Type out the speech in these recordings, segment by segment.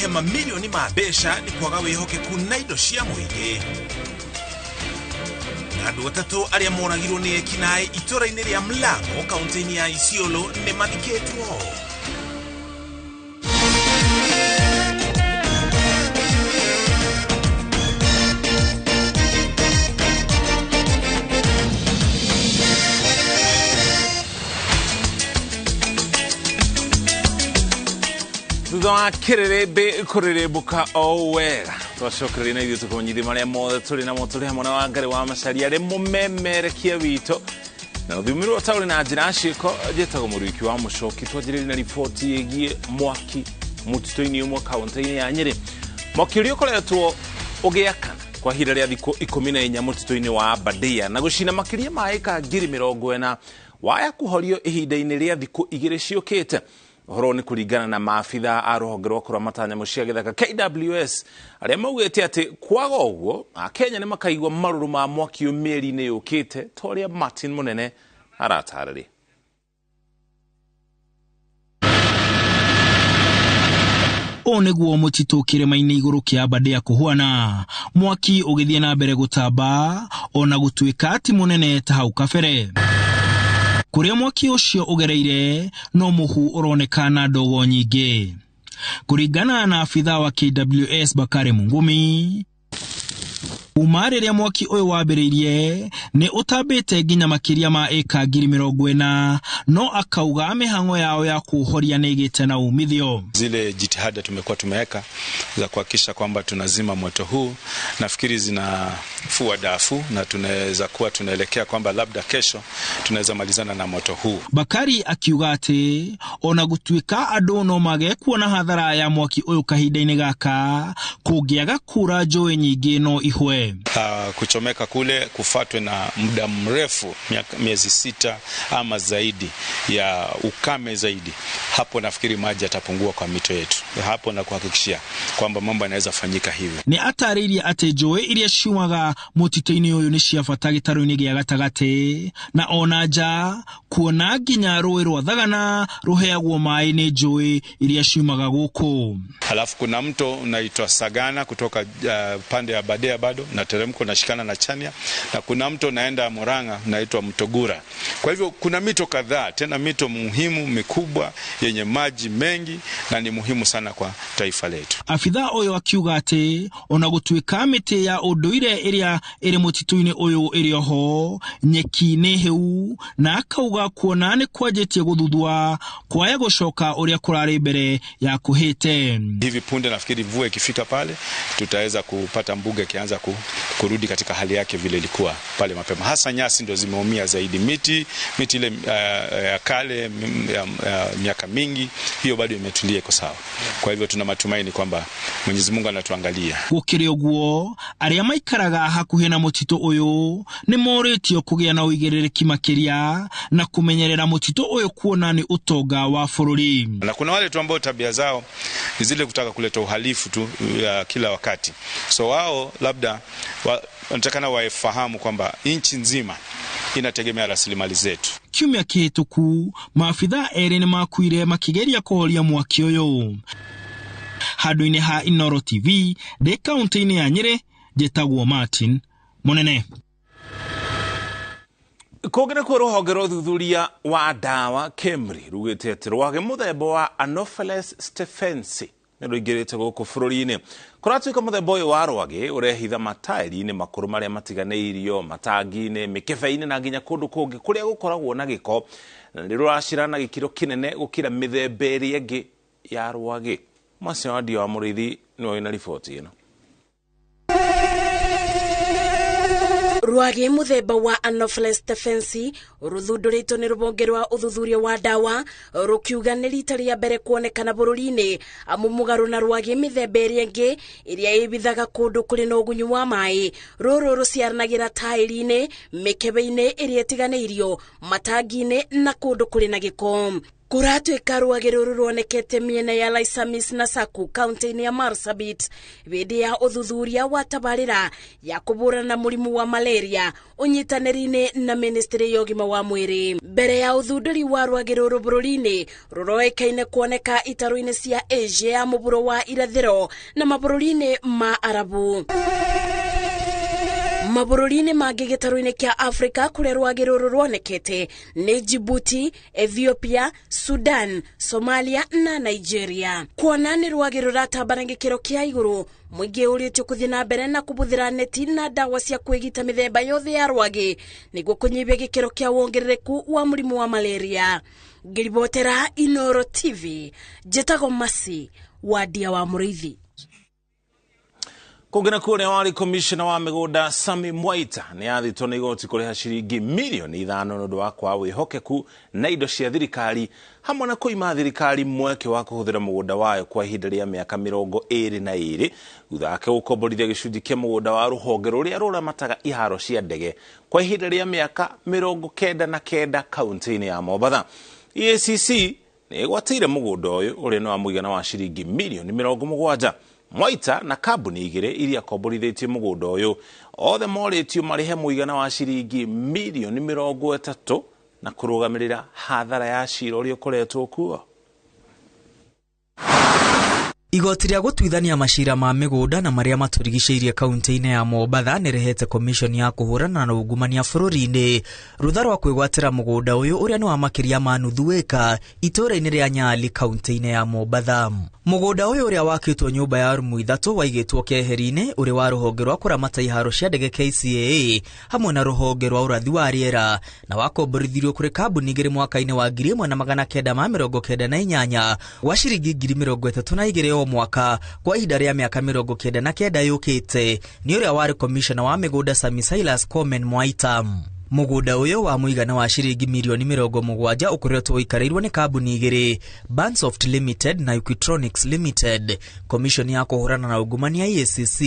kũrĩhe mamirioni ma mbeca nĩ kwaga wĩhokeku na indo cia mũingĩ. Na andũ atatũ arĩa moragirwo nĩ ekinaĩ itũũra-inĩ rĩa Mlango kaunti-inĩ ya Isiolo nĩ mathikĩtwo. Thutha wa kĩrĩrĩmbĩ kũrĩrĩmbũka o wega twacokereria na ithuĩ tũkũmenyithia marĩa mothe tũrĩ namo tũrĩ hamwe na Wangari wa Macharia arĩ mũmemerekia witũ na rũthiomi rwa taũri na njĩra ciĩko. Njĩtagwo Mũruiki wa Mũcoki. Twanjĩrĩrie na riboti ĩgiĩ mwaki mũtitũ-inĩ ũmwe kaunti-inĩ ya Nyĩrĩ, mwaki ũrĩa ũkoretwo ũgĩakana kwa ihinda rĩa thikũ 14 mũtitũ-inĩ wa Aberdare na gũcina makĩria ma ĩka 40,000 waya kũhorio ihinda-inĩ rĩa thikũ 2 ciũkĩte. Ũhoro nĩ kũringana na maabitha a rũhonge rwa kũramata nyamũ cia gĩthaka KWS arĩa maugĩte atĩ kwaga ũguo Akenya nĩ makaigua marũrũ ma mwaki ũyũ mĩeri-inĩ yũkĩte ta ũrĩa Martin Mũnene aratarĩria. Ũũ nĩguo mũtitũ kĩrĩma-inĩ igũrũ kĩa Aberdare kũhuana, mwaki ũgĩthiĩ na mbere gũtamba ona gũtuĩka ti mũnene ta hau kabere. Kũrĩa mwaki ũcio ũgereire no mũhu ũroneka na ndogo nyingĩ. Kũringana na abitha wa KWS Bakari Mungumi, kuma rĩrĩa mwaki ũyũ wambĩrĩirie nĩ ũtambĩte nginya makĩria ma ĩka 40,000, no akauga mĩhang'o yao ya kũũhoria nĩ ĩgĩte na umithio. Zile jitihada tumekuwa tumeweka za kuhakikisha kwamba tunazima moto huu, nafikiri zinafua dafu na tunaweza kuwa tunaelekea kwamba labda kesho tunaweza malizana na moto huu. Bakari akiuga atĩ ona gũtuĩka andũ no mage kuona hathara ya mwaki ũyũ kahinda-inĩ gaka, kũngĩaga kura njũĩ nyingĩ no ihwe. Kuchomeka kule kufatwe na muda mrefu, miezi 6 ama zaidi ya ukame zaidi, hapo nafikiri maji yatapungua kwa mito yetu. Hapo na kuhakikishia kwamba mambo yanaweza fanyika hivyo. Nĩ atarĩirie atĩ njũĩ iria ciumaga mũtitũ-inĩ ũyũ nĩ cia bata gĩtarũ-inĩ gĩa gatagatĩ na ona nja, kuona nginya rũĩ rwa Thagana rũheagwo maĩ nĩ njũĩ iria ciumaga gũkũ. Alafu kuna mto unaitwa Sagana kutoka pande ya Aberdare bado na teremko unashikana na Chania, na kuna mto unaenda Murang'a unaitwa Mto Gura. Kwa hivyo kuna mito kadhaa, tena mito muhimu mikubwa yenye maji mengi na ni muhimu sana kwa taifa letu. Afitha ũyũ akiuga atĩ ona gũtuĩka mĩtĩ ya ũndũire ĩrĩa ĩrĩ mũtitũ-inĩ ũyũ ĩrĩ oho, nyeki nĩ hĩu, na akauga kuona nĩ kwanjĩtie gũthuthua kwaya gũcoka ũrĩa kũrarĩ mbere ya kũhĩte. Hivi punde nafikiri mvua ikifika pale tutaweza kupata mbuga ikianza kurudi katika hali yake vile ilikuwa pale mapema. Hasa nyasi ndio zimeumia zaidi, miti ile ya kale ya miaka mingi hiyo bado imetulia, iko sawa. Kwa hivyo tuna matumaini kwamba Mwenyezi Mungu anatuangalia. Gũkĩrĩ ũguo, arĩa maikaraga hakuhĩ na mũtitũ ũyũ nĩ morĩtio kũgĩa na ũigĩrĩrĩki makĩria na kũmenyerera mũtitũ ũyũ kuona nĩ ũtonga wa bũrũri. Na kuna wale tu ambao tabia zao ni zile kutaka kuleta uhalifu tu ya kila wakati. So wao labda wanatakana wafahamu kwamba nchi nzima inategemea rasilimali zetu. Kiumia kĩhĩtũku maabitha erĩ nĩ makuire makĩgeria kũhoria mwaki ũyũ. Handũ-inĩ ha Inooro TV ndĩ kaunti-inĩ ya Nyĩrĩ, njĩtagwo Martin Mũnene. Kũngĩ nĩkuo rũhonge rwa ũthuthuria wa ndawa KEMRI rugĩte atĩ rwagĩ mũthemba wa Anopheles stephensi nĩ rũingĩrĩte gũkũ bũrũri-inĩ. Kũratuĩka mũthemba ũyũ wa rwagĩ ũrehitha mataĩri-inĩ makũrũ marĩa matiganĩirio, matangi-inĩ, mĩkebe-inĩ na nginya kũndũ kũngĩ kũrĩa gũkoragwo na gĩko, na nĩ rũracira na gĩkĩro kĩnene gũkĩra mĩthemba ĩrĩa ĩngĩ ya rwagĩ. Mwacia wa Ndia wa Mũrĩithi nĩwe wĩna riboti ĩno. Rwagĩ mũthemba wa Anopheles stephensi rũthundũrĩtwo nĩ rũhonge rwa ũthuthuria wa ndawa rũkiuga nĩ rita rĩa mbere kuonekana bũrũri-inĩ, amu mũgarũ na rwagĩ mĩthemba ĩrĩa ĩngĩ ĩrĩa ĩbithaga kũndũ kũrĩ na ũgunyu wa maĩ, rũrũ rũciaranagĩra taĩri-inĩ, mĩkebe-inĩ ĩrĩa ĩtiganĩirio, matangi-inĩ na kũndũ kũrĩ na gĩko. Kũratuĩka rwagĩ rũrũ ruonekete mĩena ya Laisamis na Saku kaunti-inĩ ya Marsabit hĩndĩ ya ũthuthuria wa tabarĩra ya kũhũrana na mũrimũ wa malaria ũnyitanĩri-inĩ na ministry ya ũgima wa mwĩrĩ. Mbere ya ũthundũri wa rwagĩ rũrũ bũrũri-inĩ rũroĩkaine kuoneka itarũ-inĩ cia Asia ya mũhuro wa irathĩro na mabũrũri-inĩ ma Arabu. Mabũrũri-inĩ mangĩ gĩtarũ-inĩ kĩa Afrika kũrĩa rwagĩ rũrũ ruonekete nĩ Djibouti, Ethiopia, Sudan, Somalia na Nigeria. Kuona nĩ rwagĩ rũratamba na gĩkĩro kĩa igũrũ, mũingĩ ũrĩtio kũthiĩ na mbere na kũhũthĩra neti na ndawa cia kwĩgita mĩthemba yothe ya rwagĩ nĩguo kũnyihia gĩkĩro kĩa wongerereku wa mũrimũ wa malaria. Ngĩribotera Inoro TV, njĩtagwo Masi Wadia wa Mũrĩithi. Kũngĩ na kũrĩa warĩ komishona wa mĩgũnda Sami Mwaita nĩ athĩtwo nĩ igoti kũrĩha ciringi mirioni 5 nĩ ũndũ wa kwaga wĩhokeku na indo cia thirikari hamwe na kũima thirikari mweke wa kũhũthĩra mũgũnda wayo kwa ihinda rĩa mĩaka 22 thutha wake gũkomborithia gĩcunjĩ kĩa mũgũnda wa rũhonge rũrĩa rũramataga iharo cia ndege kwa ihinda rĩa mĩaka 99 kaunti-inĩ ya Mombatha. EACC nĩ ĩgwatĩire mũgũnda ũyũ ũrĩa nĩ wa mũigana wa ciringi mirioni 70. Mwaita na kambuni igĩrĩ iria komborithĩtie mũgũnda ũyũ othe morĩtio marĩhe mũigana wa ciringi mirioni 30 na kũrũgamĩrĩra hathara ya cira ũrĩa ũkoretwo kuo. Igoti rĩa gũtuithania macira ma mĩgũnda na marĩa matũrigicĩirie kaunti-inĩ ya Mombatha nĩ rĩhete komishoni ya kũhũrana na ungumania bũrũri-inĩ rũtha rwa kwĩgwatĩra mũgũnda ũyũ ũrĩa nĩ wa makĩria ma nuthu ĩka itũũra-inĩ rĩa Nyali kaunti-inĩ ya Mombatha. Mũgũnda ũyũ ũrĩa wakĩtwo nyũmba ya rumu 3 waigĩtwo keheri-inĩ ũrĩ wa rũhonge rwa kũramata iharo cia ndege KCAA hamwe na rũhonge rwa ũrathi wa rĩera na wakomborithirio kũrĩ kambuni igĩrĩ mwaka-inĩ wa 1998 gwa ciringi 32,000 o mwaka kwa ihinda rĩa mĩaka 99 yũkĩte nĩ ũrĩa warĩ komishona wa mĩgũnda Sami Silas Komen Mwaita. Mũgũnda ũyũ wa mũigana wa ciringi mirioni 70 ũkoretwo ũikarĩirwo nĩ kambuni igĩrĩ Bansoft Limited na Equitronics Limited. Komishoni ya kũhũrana na ungumania EACC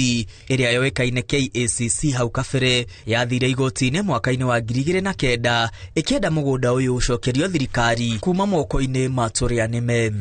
ĩrĩa yoĩkaine KACC hau kabere yathire igoti-inĩ mwaka-inĩ wa 2009 ĩkĩenda mũgũnda ũyũ ũcokerio thirikari kuma moko-inĩ ma tũrĩa nĩme.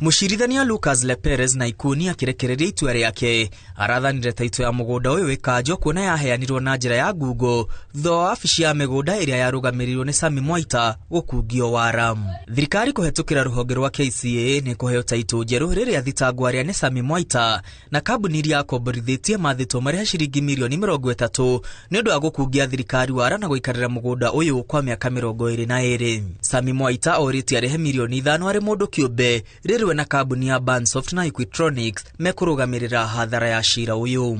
Mũcirithania Lucas Leperez na Ikuni akĩrekereria itua rĩake arathanire taito ya mũgũnda ũyũ ĩkanjwo kuona yaheanirwo na njĩra ya ngungo thutha wa wabici ya mĩgũnda ĩrĩa yarũgamĩrĩirwo nĩ Sami Mwaita gũkungio wara. Thirikari kũhetũkĩra rũhonge rwa KCAA nĩ kũheo taito njerũ rĩrĩa thitangwo arĩa nĩ Sami Mwaita na kambuni iria akomborithĩtie mathĩtwo marĩhe ciringi mirioni 30 nĩ ũndũ wa gũkungia thirikari wara na gũikarĩra mũgũnda ũyũ kwa mĩaka 22. Sami Mwaita orĩtie arĩhe mirioni 5 arĩ mũndũ kĩũmbe rĩrĩ na kambuni ya Bansoft na Equitronics mekũrũgamĩrĩra hathara ya cira ũyũ.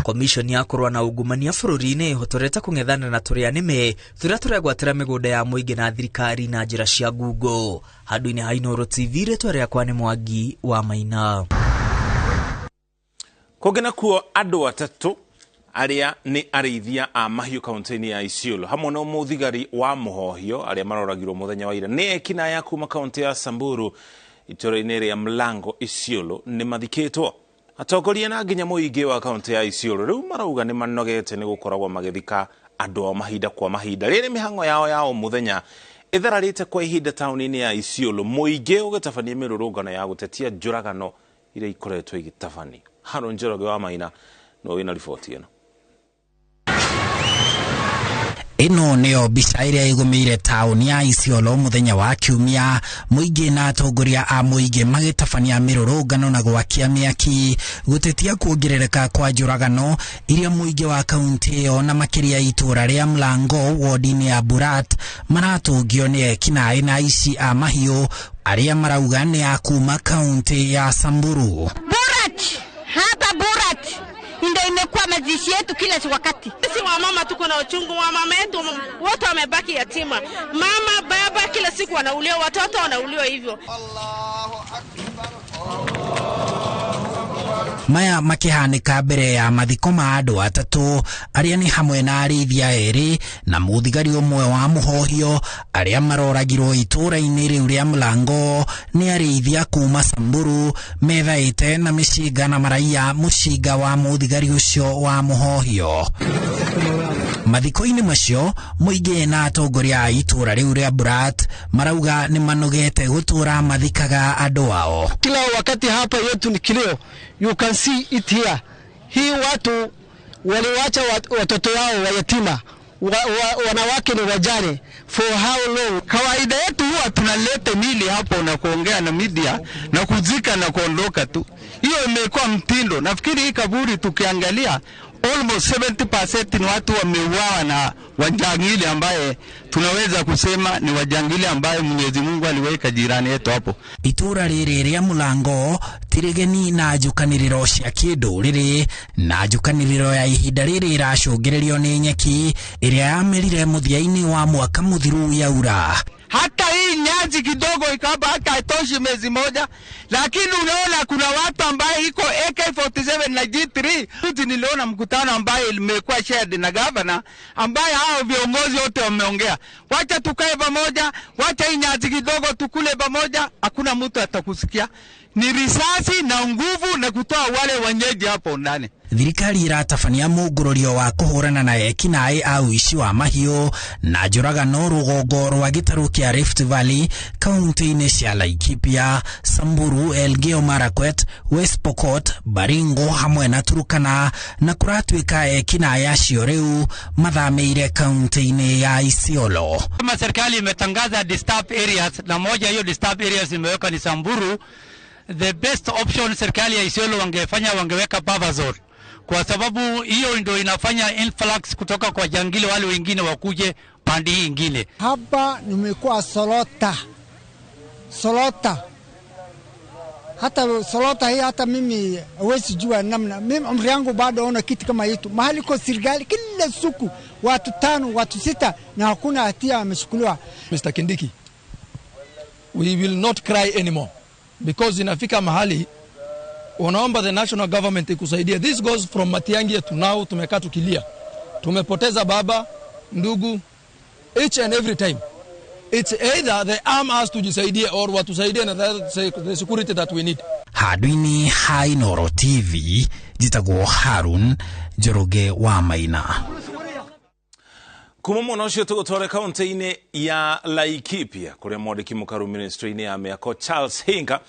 Komishoni ya kũrũa na ungumania bũrũri-inĩ ĩhotorete kũng'ethana na tũrĩa nĩme tũrĩa tũregwatĩra mĩgũnda ya mũingĩ na thirikari na njĩra cia ngungo. Handũ-inĩ ha Inoro TV, rĩtwa rĩakwa nĩ Mwangi wa Maina. Kũngĩ nakuo andũ atatũ arĩa nĩ arĩithia a mahiũ kaunti-inĩ ya Isiolo hamwe na mũthigari wa mũhohio arĩa maroragirwo mũthenya wa ira nĩ ekinaĩ a kuma kaunti ya Samburu itũũra-inĩ rĩa Mlango Isiolo nĩ mathikĩtwo. Atongoria na nginya mũingĩ wa kaunti ya Isiolo rĩu marauga nĩ manogete nĩ gũkoragwo magĩthika andũ ao mahinda kwa mahinda rĩrĩ mĩhang'o yao ya o mũthenya ĩthararĩte kwa ihinda taũni-inĩ ya Isiolo mũingĩ ũgĩtabania mĩrũrũngano ya gũtetia njũragano iria ikoretwo igĩtabani. Haron Njoroge wa Maina no wĩna riboti ĩno. Ĩno nĩyo mbica ĩrĩa ĩgũmĩire taũni ya Isiolo mũthenya wa kiumia, mũingĩ na atongoria a mũingĩ magĩtabania mĩrũrũngano na gwakia mĩaki gũtetia kuongerereka kwa njũragano iria mũingĩ wa kaunti ĩyo na makĩria itũũra rĩa Mlango wodi-inĩ ya Burat maratũngio nĩ ekinaĩ na aici a mahiũ arĩa marauga nĩ a kuma kaunti ya Samburu. Burat, hapa Burat ndio imekuwa mazishi yetu kila wakati. Sisi wamama tuko na uchungu, wamama yetu wote wamebaki yatima. Mama, baba kila siku wanauliwa, watoto wanauliwa hivyo. Allahu Akbar. Maya makihanĩka mbere ya mathiko ma andũ atatũ arĩa nĩ hamwe na arĩithia erĩ na mũthigari ũmwe wa mũhohio arĩa maroragirwo itũũra-inĩ rĩu rĩa Mlango nĩ arĩithia kuma Samburu methaĩte na mĩcinga na maraiya mũcinga wa mũthigari ũcio wa mũhohio. Mathiko-inĩ macio mũingĩ na atongoria a itũra rĩu rĩa Burat marauga nĩ manogete gũtũra mathikaga andũ ao. Kila wakati hapa yetu ni kilio. You can see it here. Hii watu waliwacha watoto wao wayatima, wanawake ni wajane for how long? Kawaida yetu huwa tunaleta mili hapo na kuongea na media na kuzika na kuondoka tu. Hiyo imekuwa mtindo. Nafikiri hii kaburi tukiangalia almost 70% ni watu wameuawa na wajangili ambaye tunaweza kusema ni wajangili ambaye Mwenyezi Mungu aliweka jirani yetu hapo. Itura rĩrĩ rĩa Mũlango tirigeni na njukanĩrĩro cia kĩndũrĩrĩ na njukanĩrĩro ya ihinda rĩrĩ ĩracũngĩrĩrio nĩ nyeki ĩrĩa yamerire mũthia-inĩ wa mwaka mũthiru yaura. Hata hii nyazi kidogo ikaba hata haitoshi miezi moja, lakini unaona kuna watu ambaye iko AK47 na G3. Juzi niliona mkutano ambaye imekuwa shared na governor, ambaye hao viongozi wote wameongea, wacha tukae pamoja, wacha hii nyazi kidogo tukule pamoja. Hakuna mtu atakusikia. Ni risasi na nguvu na kutoa wale wenyeji hapo ndani. Thirikari iratabania mũngũrũrio wa kũhũrana na ekinaĩ a ũici wa mahiũ na njũragano rũgongo rwa gĩtarũ kĩa Rift Valley kaunti-inĩ cia Laikipia, Samburu, Elgeyo Marakwet, West Pokot, Baringo hamwe na Turkana, na kũratuĩka ekinaĩ acio rĩu mathamĩire kaunti-inĩ ya Isiolo. Kama serikali imetangaza disturb areas na moja hiyo disturb areas imeweka ni Samburu, the best option serikali ya Isiolo wangefanya, wangeweka buffer zone, kwa sababu hiyo ndio inafanya influx kutoka kwa jangili wale wengine wakuje pande hii nyingine. Hapa nimekuwa solota. Solota. Hata solota hii hata mimi hawezi jua namna. Mimi umri yangu bado ona kitu kama hicho. Mahali kwa serikali kila siku watu 5, watu 6 na hakuna hatia ameshukuliwa. Mr. Kindiki, we will not cry anymore because inafika mahali unaomba the national government ikusaidie. This goes from Matiang'i to now. Tumekaa tukilia, tumepoteza baba, ndugu, each and every time. It's either they arm us tujisaidie or watusaidie na the security that we need. Handũ-inĩ ha Inooro TV, njĩtagwo Harun Njoroge wa Maina. Kuma mwena ũcio tũgũtware kaunti-inĩ ya Laikipia kũrĩa mwandĩki mũkaru ministry-inĩ ya mĩako Charles Hinga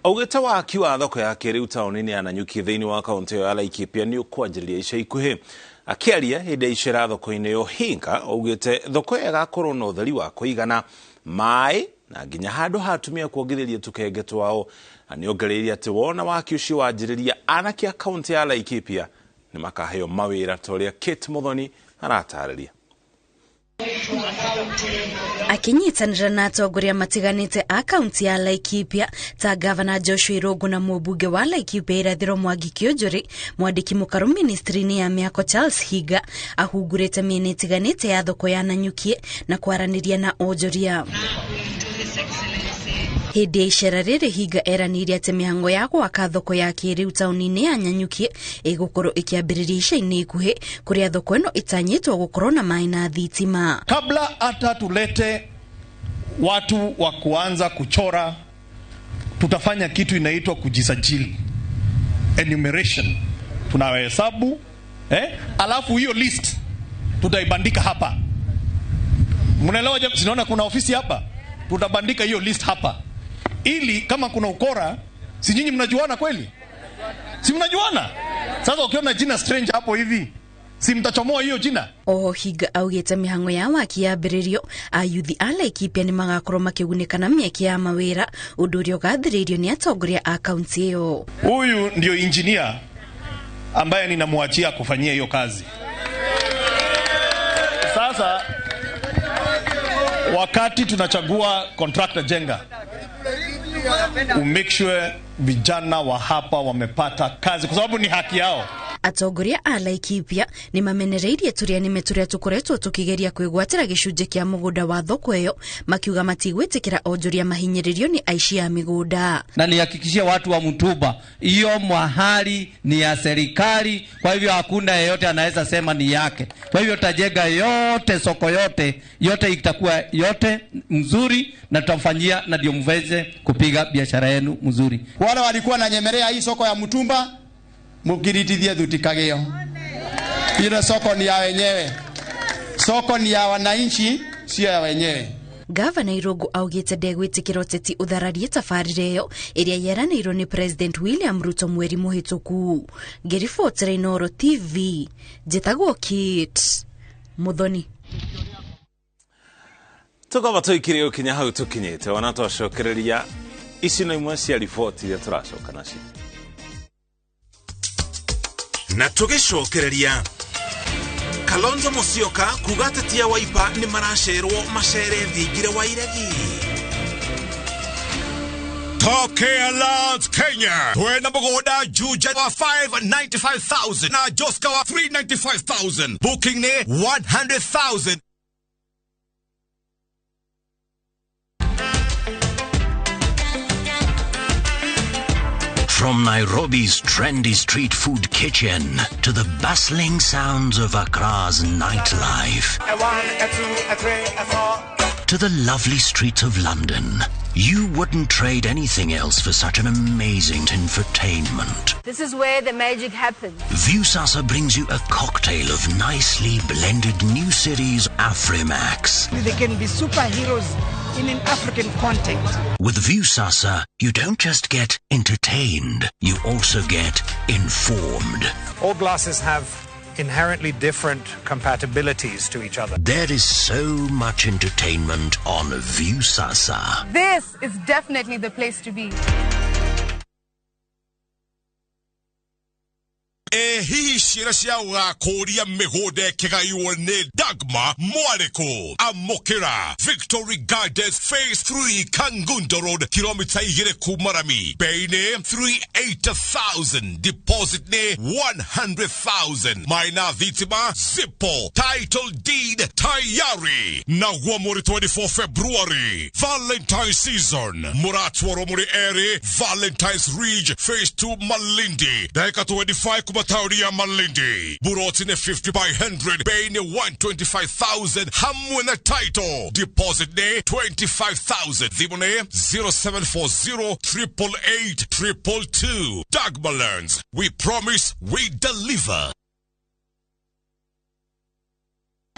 augĩte waki wa thoko ya kĩrĩu taũni-inĩ ya Nanyuki thĩinĩ wa kaunti ĩyo ya Laikipia nĩ ũkwanjĩrĩria ica ikuhĩ. Akĩaria hĩndĩ ya icera thoko-inĩ ĩyo, Hinga augĩte thoko ĩyo ĩgakorwo na ũtheri wa kũigana, maĩ na nginya handũ ha atumia kuongithĩria tũkenge twao, na nĩongereire atĩ wona waki ũcio wanjĩrĩria anake a kaunti ya Laikipia nĩ makaheo mawĩra ta ũrĩa Kate Muthoni aratarĩria. Akinyitanĩra na atongoria matiganĩte a kaunti ya Laikipia ta gavana Joshua Irungu na mũmbunge wa Laikipia Irathĩro Mwangi Kĩũnjũrĩ, mwandĩki mũkaru ministry-inĩ ya mĩako Charles Higa ahungurĩte mĩena ĩtiganĩte ya thoko ya Nanyuki na kwaranĩria na onjoria. Hĩndĩ ya icera rĩrĩ, Hinga eranĩire atĩ mĩhango ya gwaka thoko ya kĩrĩu taũni-inĩ ya Nanyuki ĩgũkorwo ĩkĩambĩrĩria ica-inĩ ikuhĩ, kũrĩa thoko ĩno ĩtanyĩtwo gũkorwo na maĩ na thitima. Kabla hata tulete watu wa kuanza kuchora, tutafanya kitu inaitwa kujisajili, enumeration. Tunahesabu, alafu hiyo list tutaibandika hapa. Mnaelewa? Sinaona kuna ofisi hapa. Tutabandika hiyo list hapa ili kama kuna ukora, si nyinyi mnajuana kweli? Si mnajuana? Sasa ukiona jina strange hapo hivi, si mtachomoa hiyo jina? Oho Hinga augĩte mĩhang'o ya waki yambĩrĩrio, ayuthi a Laikipia nĩ magakorwo makĩgunĩka na mĩeke ya mawĩra, ũndũ ũrĩa ũgathĩrĩirio nĩ atongoria a kaunti ĩyo. Huyu ndio engineer ambaye ninamwachia kufanyia hiyo kazi. Sasa wakati tunachagua contractor jenga, make sure vijana wa hapa wamepata kazi kwa sababu ni haki yao. Atongoria a Laikipia nĩ mamenereirie tũrĩa nĩme tũrĩa tũkoretwo tũkĩgeria kwĩgwatĩra gĩcunjĩ kĩa mũgũnda wa thoko ĩyo, makiuga matigwĩtĩkĩra onjoria mahinyĩrĩrio nĩ aici a mĩgũnda. Na nihakikishie watu wa Mtuba, hiyo mahali ni ya serikali, kwa hivyo hakuna yeyote anaweza sema ni yake. Kwa hivyo tajenga yote, soko yote, yote itakuwa yote mzuri na tutafanyia na ndio mweze kupiga biashara yenu mzuri. Wale walikuwa na nyemelea hii soko ya Mtumba, mukiritithie thutikagio. Ile soko ni ya wenyewe. Soko ni ya wananchi, sio ya wenyewe. Gavana Irungu augite ndegwitikira uteti uthararie tabarĩra ĩyo ĩrĩa yeranĩirwo nĩ President William Ruto mweri mũhĩtũku. Ngĩribotera Inooro TV, njĩtagwo Kate Muthoni. Tukaba tuikire ukinya hau tukinyite ona twacokereria ici no imwe cia riboti iria tũracoka nacio. Na tũgĩcokereria Kalonzo Musyoka kuga ateti a Wiper nĩ maracerwo macere thingire wa iregi. Tokea Lands Kenya twena mũgũnda Juja wa 595,000 na Joska wa 395,000, booking nĩ 100,000. From Nairobi's trendy street food kitchen to the bustling sounds of Accra's nightlife, A 1, a 2, a 3, a 4. to the lovely streets of London, you wouldn't trade anything else for such an amazing infotainment. This is where the magic happens. Viusasa brings you a cocktail of nicely blended new series Afrimax. They can be superheroes in an African context. With Viusasa, you don't just get entertained, you also get informed. All glasses have inherently different compatibilities to each other. There is so much entertainment on Viusasa. This is definitely the place to be. E hihi ciĩra cia gũgakũria mĩgũnda ĩkĩgaiwo nĩ Dagma Mwarĩkũ. Amũkĩra Victory Gardens Phase 3 Kangundo Road, kilomita 2 kuma rami. Bei nĩ 380,000, deposit nĩ 100,000. Maina thitima zipo, title deed tayari. Naguo muri 24 February, Valentine season. Mũratwarwo mũrĩ erĩ Valentine's Ridge Phase 2 Malindi, ndagĩka 25 kuma taũni ya Malindi. Buroti nĩ 50 by 100, bei nĩ 125,000 hamwe na title. Deposit nĩ 25,000. Thimũ nĩ 0740 888 222. Dagma Lands. We promise, we deliver.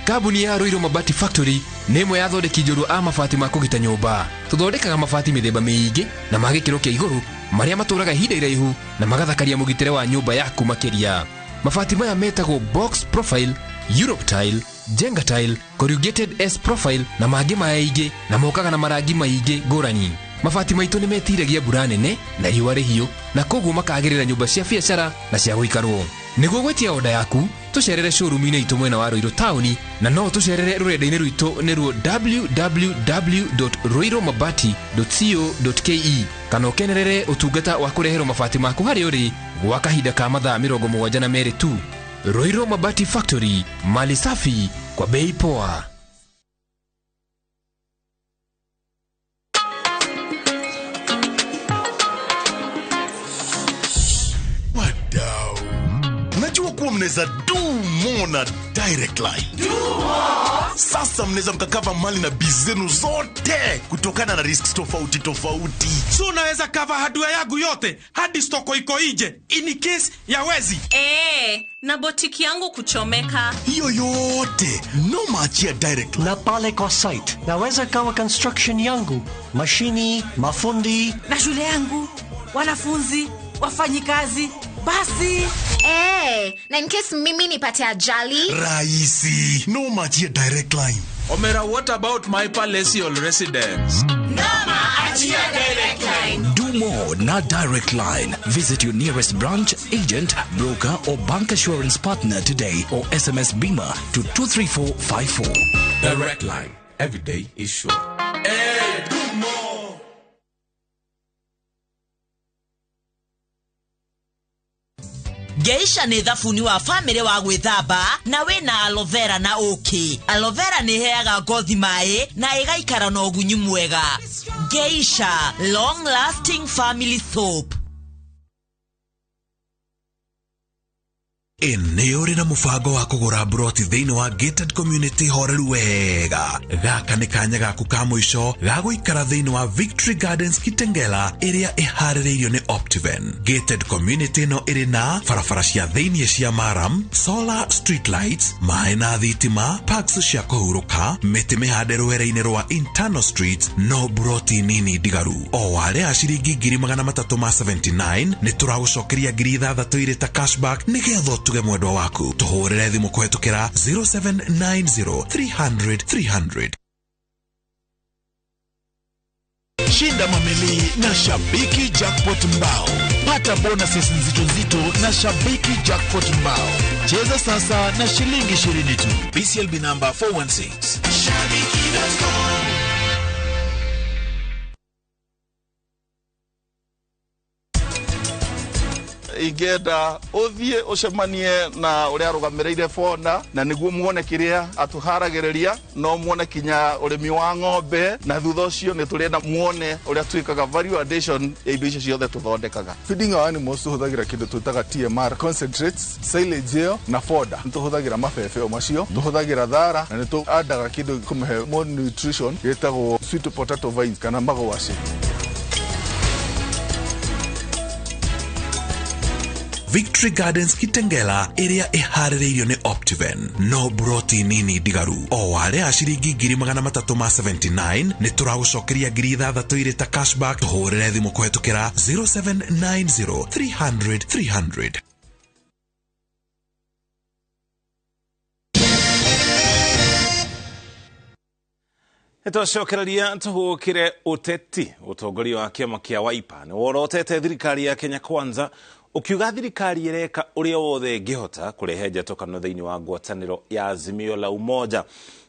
Kambuni ya Ruiru Mabati Factory nĩ ĩmwe ya athondeki njorua a mabati ma kũgita nyũmba. Tũthondekaga mabati mĩthemba mĩingĩ na ma gĩkĩro kĩa igũrũ marĩa matũraga ihinda iraihu na magathakaria mũgitĩre wa nyũmba yaku makĩria. Mabati maya metagwo box profile, Europe tile, Jenga tile, corrugated S profile na mangĩ maingĩ, na mokaga na marangi maingĩ ngũrani. Mabati maitũ nĩ metiragia mbura nene na riũa rĩhiũ, na koguo makagĩrĩra nyũmba cia biacara na cia gũikarwo. Nĩguo gwĩtia oda yaku, tũcerere showroom-inĩ itũ mwena wa Ruiru taũni, na no tũcerere rũrenda-inĩ rwitũ nĩruo www.ruirumabati.co.ke, kana ũkenerere ũtungata wa kũreherwo mabati maku harĩa ũrĩ gwa kahinda ka mathaa 72 tu. Ruiru Mabati Factory, mali safi kwa bei poa. Wadau, najua kuwa mnaweza do more na Direct Line. Do more? Sasa mnaweza mkakava mali na biz zenu zote kutokana na risks tofauti tofauti. So unaweza cover hardware yangu yote hadi stoko iko nje in case ya wezi. Na botiki yangu kuchomeka. Hiyo yote no maachia Direct Line. Na pale kwa site naweza kawa construction yangu, mashini, mafundi na shule yangu, wanafunzi, wafanyikazi. Basi. Na in case mimi nipate ajali. Rahisi, no maachia Direct Line. Omera, what about my palatial residence? Noma achia Direct Line. Do more na Direct Line. Visit your nearest branch, agent, broker or bank assurance partner today or SMS BIMA to 23454. Direct Line. Every day is sure. Hey, do more. Geisha nĩ thabuni wa famĩlĩ wa gwĩthamba na wĩna aloe vera na ũkĩ. Aloe vera nĩ ĩheaga ngothi maĩ na ĩgaikara na ũgunyu mwega. Geisha long lasting family soap. Nĩ ũrĩ na mũbango wa kũgũra mburoti thĩinĩ wa gated community horeru wega. Gaka nĩ kanya gaku ka mũico ga gũikara thĩinĩ wa Victory Gardens Kitengela ĩrĩa ĩharĩrĩirio nĩ Optiven. Gated community ĩno ĩrĩ na barabara cia thĩinĩ cia maram, solar street lights, maĩ na thitima, parks cia kũhurũka, mĩtĩ mĩhande rwere-inĩ rwa internal streets, no mburoti nini ndigaru. O warĩha ciringi 379,000 nĩ tũragũcokeria 6,000 irĩ ta cashback nĩgetha ũtuge mwendwa waku. Tũhũrĩre thimũ kũhetũkĩra 0790 300 300. Shinda mamili na Shabiki Jackpot Mbao. Pata bonuses nzito nzito na Shabiki Jackpot Mbao. Cheza sasa na shilingi 20 tu. BCLB number 416. Shabiki.com. Ingĩenda ũthiĩ ũcemanie na ũrĩa arũgamĩrĩire Fonda na nĩguo muone kĩrĩa atũharagĩrĩria, no muone kinya ũrĩmi wa ng'ombe, na thutha ũcio nĩ tũrenda muone ũrĩa twĩkaga value addition ya indo icio ciothe tũthondekaga. Feeding our animals tũhũthagĩra kĩndũ twĩtaga TMR concentrates, silage ĩyo na fodder. Nĩ tũhũthagĩra mabebe o macio, tũhũthagĩra thara na nĩ tũandaga kĩndũ kũmĩhe more nutrition gĩtagwo sweet potato vines kana magwaci. Victory Gardens Kitengela ĩrĩa ĩharĩrĩirio nĩ Optiven. No mburoti nini ndigaru. O warĩha ciringi 379,000 nĩ tũragũcokeria 6,000 irĩ ta cashback. Tũhũrĩre thimũ kũhetũkĩra 0790 300 300. Nĩtwacokereria tũhũkĩre ũteti. Ũtongoria wa kĩama kĩa Wiper nĩ worotete thirikari ya Kenya Kwanza ukiuga thirikari ĩreka ũrĩa wothe ĩngĩhota kũrehe njatũkano thĩinĩ wa ngwatanĩro ya Azimio la Umoja.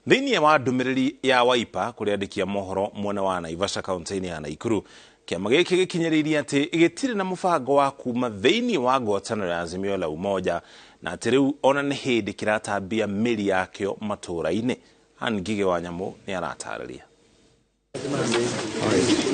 Thĩinĩ wa ndũmĩrĩri ya Wiper kũrĩ andĩki a mohoro mwena wa Naivasha kaunti-inĩ ya Nakuru, kĩama gĩkĩ gĩkinyĩrĩirie atĩ gĩtirĩ na mũbango wa kuma thĩinĩ wa ngwatanĩro ya Azimio la Umoja na atĩ rĩu ona nĩ hĩndĩ kĩratambia mĩri yakĩo matũũra-inĩ. Ann Ngigĩ wa Nyamũ nĩ aratarĩria.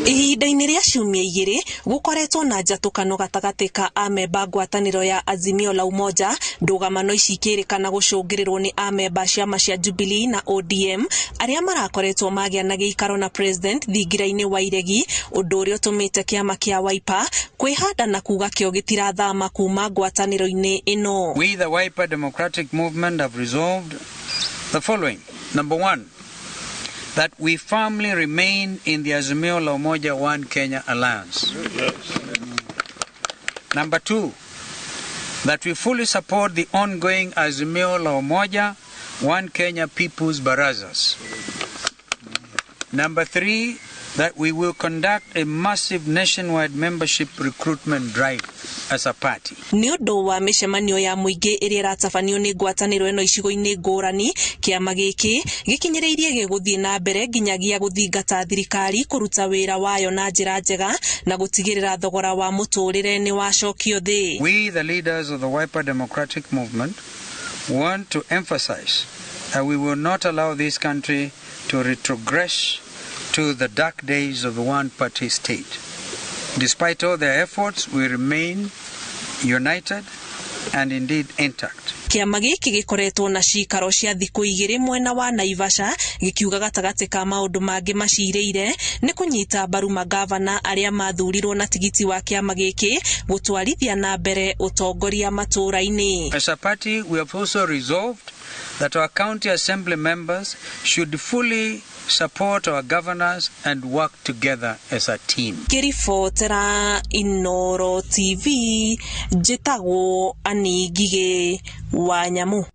Ihinda-inĩ rĩa ciumia igĩrĩ gũkoretwo na njatũkano gatagatĩ ka amemba ngwatanĩro ya Azimio la Umoja, ndũgamano ici ikĩrĩkana gũcũngĩrĩrwo nĩ amemba ciama cia Jubilee na ODM arĩa marakoretwo magĩa na gĩikaro na president thingira-inĩ wa iregi, ũndũ ũrĩa ũtũmĩte kĩama kĩa Wiper kwĩhanda na kuga kĩo gĩtirathama kuma ngwatanĩro-inĩ ĩno. We the Wiper Democratic Movement have resolved the following. Number one, that we firmly remain in the Azimio la Umoja One Kenya Alliance. Yes. Number two, that we fully support the ongoing Azimio la Umoja One Kenya People's Barazas. Number three, that we will conduct a massive nationwide membership recruitment drive as a party. Nĩ ũndũ wa mĩcemanio ya mũingĩ ĩrĩa ĩratabanio nĩ ngwatanĩro ĩno icigo-inĩ ngũrani, kĩama gĩkĩ gĩkinyĩrĩirie gĩgũthiĩ na mbere nginyagia gũthingata thirikari kũruta wĩra wayo na njĩra njega na gũtigĩrĩra thogora wa mũtũrĩre nĩ wacokio thĩ. We, the leaders of the Wiper Democratic Movement, want to emphasize that we will not allow this country to retrogress to the dark days of the one-party state. Despite all their efforts, we remain united and indeed intact. Kĩama gĩkĩ gĩkoretwo na cikaro cia thikũ igĩrĩ mwena wa Naivasha gĩkiuga gatagatĩ ka maũndũ mangĩ macirĩire nĩ kũnyita mbaru magavana arĩa mathurirwo na tigiti wa kĩama gĩkĩ gũtwarithia na mbere ũtongoria matũũra-inĩ. As a party, we have also resolved that our county assembly members should fully support our governors and work together as a team. Ngĩribotera Inooro TV, njĩtagwo Ann Ngigĩ wa Nyamũ.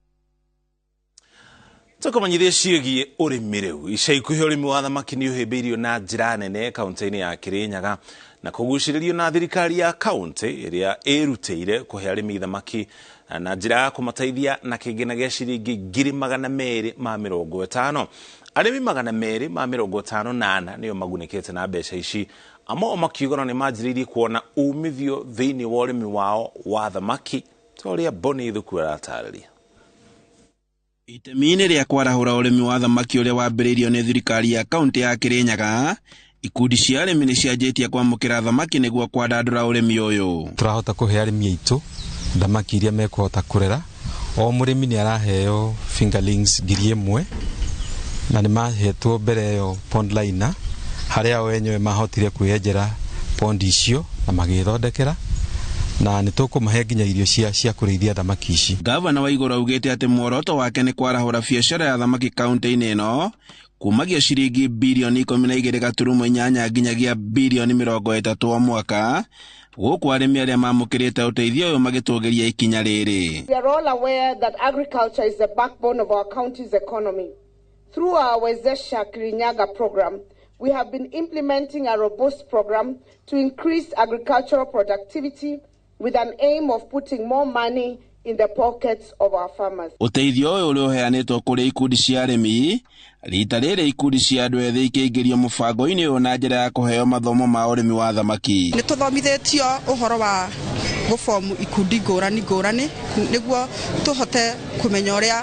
Tũkũmenyithia ciĩgiĩ ũrĩmi rĩu. Ica ikuhĩ ũrĩmi wa thamaki nĩ ũhĩmbĩirio na njĩra nene kaunti-inĩ ya Kirinyaga na kũgucĩrĩrio na thirikari ya kaunti ĩrĩa ĩrutĩire kũhe arĩmi thamaki na njĩra ya kũmateithia na kĩgĩna gĩa ciringi 250,000. Arĩmi 254 nĩo magunĩkĩte na mbeca ici, amwe makiuga no nĩ manjĩrĩirie kuona umithio thĩinĩ wa ũrĩmi wao wa thamaki ta ũrĩa Bonnie Thuku aratarĩria. Itemi-inĩ rĩa kwarahũra ũrĩmi wa thamaki ũrĩa wambĩrĩirio nĩ thirikari ya kaunti ya Kirinyaga, ikundi cia arĩmi nĩ cianjĩtie kwamũkĩra thamaki nĩguo kwandandũra ũrĩmi ũyũ. Tũrahota kũhe arĩmi aitũ thamaki iria mekũhota kũrera O mũrĩmi nĩ araheo fingerlings 1,000 na nĩ mahetwo mbere ĩyo pond liner harĩa o enyewe mahotire kwĩyenjera pond icio na magĩthondekera, na nĩ tũkũmahe nginya irio cia kũrĩithia thamaki ici. Gavana Waiguru augĩte atĩ muoroto wake nĩ kwarahũra biacara ya thamaki kaunti-inĩ ĩno kumagia ciringi birioni 12.8 nginyagia birioni 30 o mwaka, gũkũ arĩmi arĩa mamũkĩrĩte ũteithio ũyũ magĩtũgĩria ikinya rĩrĩ. We are all aware that agriculture is the backbone of our county's economy. Through our Wezesha Kirinyaga program, we have been implementing a robust program to increase agricultural productivity with an aim of putting more money in the pockets of our farmers. Ũteithio ũyũ ũrĩa ũheanĩtwo kũrĩ ikundi cia arĩmi, rita rĩrĩ ikundi cia andũ ethĩ ikĩingĩrio mũbango-inĩ ũyũ na njĩra ya kũheo mathomo ma ũrĩmi wa thamaki. Nĩ tũthomithĩtio ũhoro wa gũbomu ikundi ngũrani ngũrani nĩguo tũhote kũmenya ũrĩa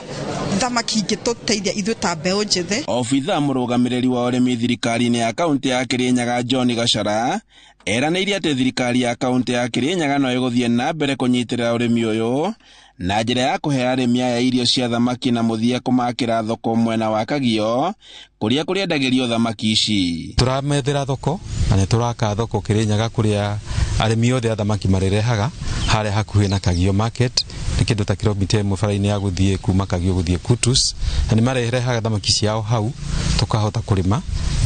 thamaki ingĩtũteithia ithuĩ ta mbeũ njĩthĩ. Obithaa mũrũgamĩrĩri wa ũrĩmi thirikari-inĩ ya kaunti ya Kirinyaga John Gachara eranĩire atĩ thirikari ya kaunti ya Kirinyaga no ĩgũthiĩ na mbere kũnyitĩrĩra ũrĩmi ũyũ na njĩra ya kũhe arĩmi aya irio cia thamaki na mũthia kũmakĩra thoko mwena wa Kagio kũrĩa kũrĩendagĩrio thamaki ici. Tũramethera thoko na nĩ tũraka thoko Kirinyaga kũrĩa arĩmi othe a thamaki marĩrehaga harĩa hakuhĩ na Kagio market, nĩ kĩndũ ta kilomita 1 bara-inĩ ya gũthiĩ kuma Kagio gũthiĩ Kutus, na nĩ marehaga thamaki ciao hau tũkahota kũrĩma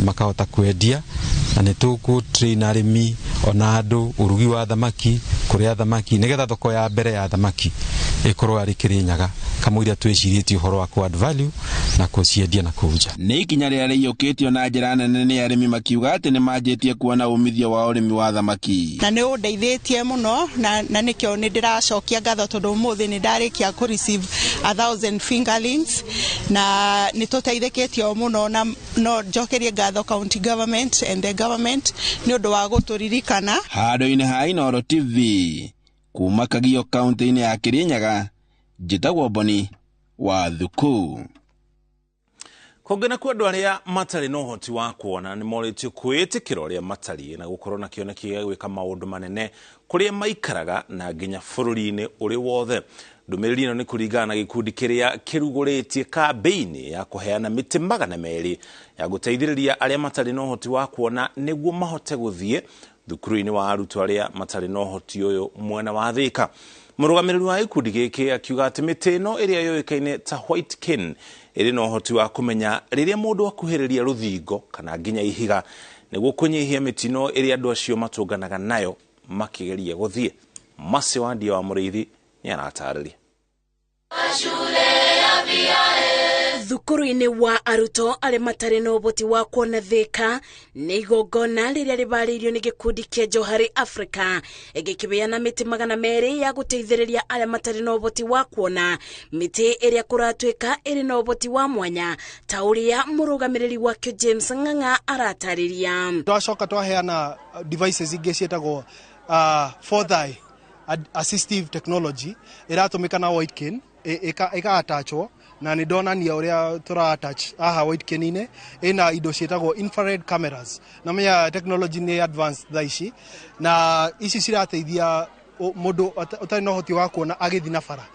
makahota kwendia, na nĩ tũkũ train arĩmi ona andũ ũrugi wa thamaki, kũrĩa thamaki nĩgetha thoko ya mbere ya thamaki ĩkorwo arĩ Kirinyaga kamũira twĩcirĩtie ũhoro wa ku add value na kũciendia na kũu nja. Nĩ ikinya rĩrĩa rĩiyũkĩtio na njĩra nene nĩ arĩmi makiuga atĩ nĩ manjĩtie kuona umithio wa ũrĩmi wa thamaki. Na nĩ ũndeithĩtie mũno na nĩkĩo nĩ ndĩracokia ngatho tondũ ũmũthĩ nĩ ndarĩkia kũ receive 1,000 fingerlings na nĩ tũteithĩkĩtio mũno, na no njokerie ngatho county government and the government nĩ ũndũ wa gũtũririkana. Handũ-inĩ ha Inooro TV kuma Kagio kaunti-inĩ ya Kirinyaga, njĩtagwo Boni wa Thuku. Kũngĩ kwa andũ arĩa matarĩ na ũhoti wa kuona nĩ morĩtio kwĩĩtĩkĩra ũrĩa matariĩ na gũkorwo na kĩoneki gĩa gwĩka maũndũ manene kũrĩa maikaraga na nginya bũrũri-inĩ ũrĩ wothe. Ndũmĩrĩri ĩno nĩ kũringana na gĩkundi kĩrĩa kĩrugũrĩtie kambĩini ya kũheana mĩtĩ 200 ya gũteithĩrĩria arĩa matarĩ na ũhoti wa kuona nĩguo mahote gũthiĩ thukuru-inĩ wa arutwo arĩa matarĩ na ũhoti ũyũ mwena wa Thika. Mũrũgamĩrĩri wa gĩkundi gĩkĩ akiuga atĩ mĩtĩ ĩno ĩrĩa yũĩkaine ta white cane ĩrĩ na ũhoti wa kũmenya rĩrĩa mũndũ akuhĩrĩria rũthingo kana nginya ihiga nĩguo kũnyihia mĩtino ĩrĩa andũ acio matũnganaga nayo makĩgeria gũthiĩ. Masi wa Ndia wa Mũrĩithi nĩ aratarĩria. Thukuru-inĩ wa arutwo arĩa matarĩ na ũhoti wa kuona Thika nĩ igongona rĩrĩa rĩbarĩirio nĩ gĩkundi kĩa Johari Africa gĩkĩheana mĩtĩ 200 ya gũteithĩrĩria arĩa matarĩ na ũhoti wa kuona, mĩtĩ ĩrĩa kũratuĩka ĩrĩ na ũhoti wa mwanya ta ũrĩa mũrũgamĩrĩri wakĩo James Ng'ang'a aratarĩria. Twacoka twaheana devices ingĩ ciĩtagwo fourth eye assistive technology ĩratũmĩka na white cane ĩka-attachwo na nĩ ndonania ũrĩa tũra attach haha white cane-inĩ ĩna indo ciĩtagwo infrared cameras, na menya technology nĩ advanced thaa ici, na ici cirateithia mũndũ ũtarĩ na ũhoti wa kuona agĩthiĩ na bara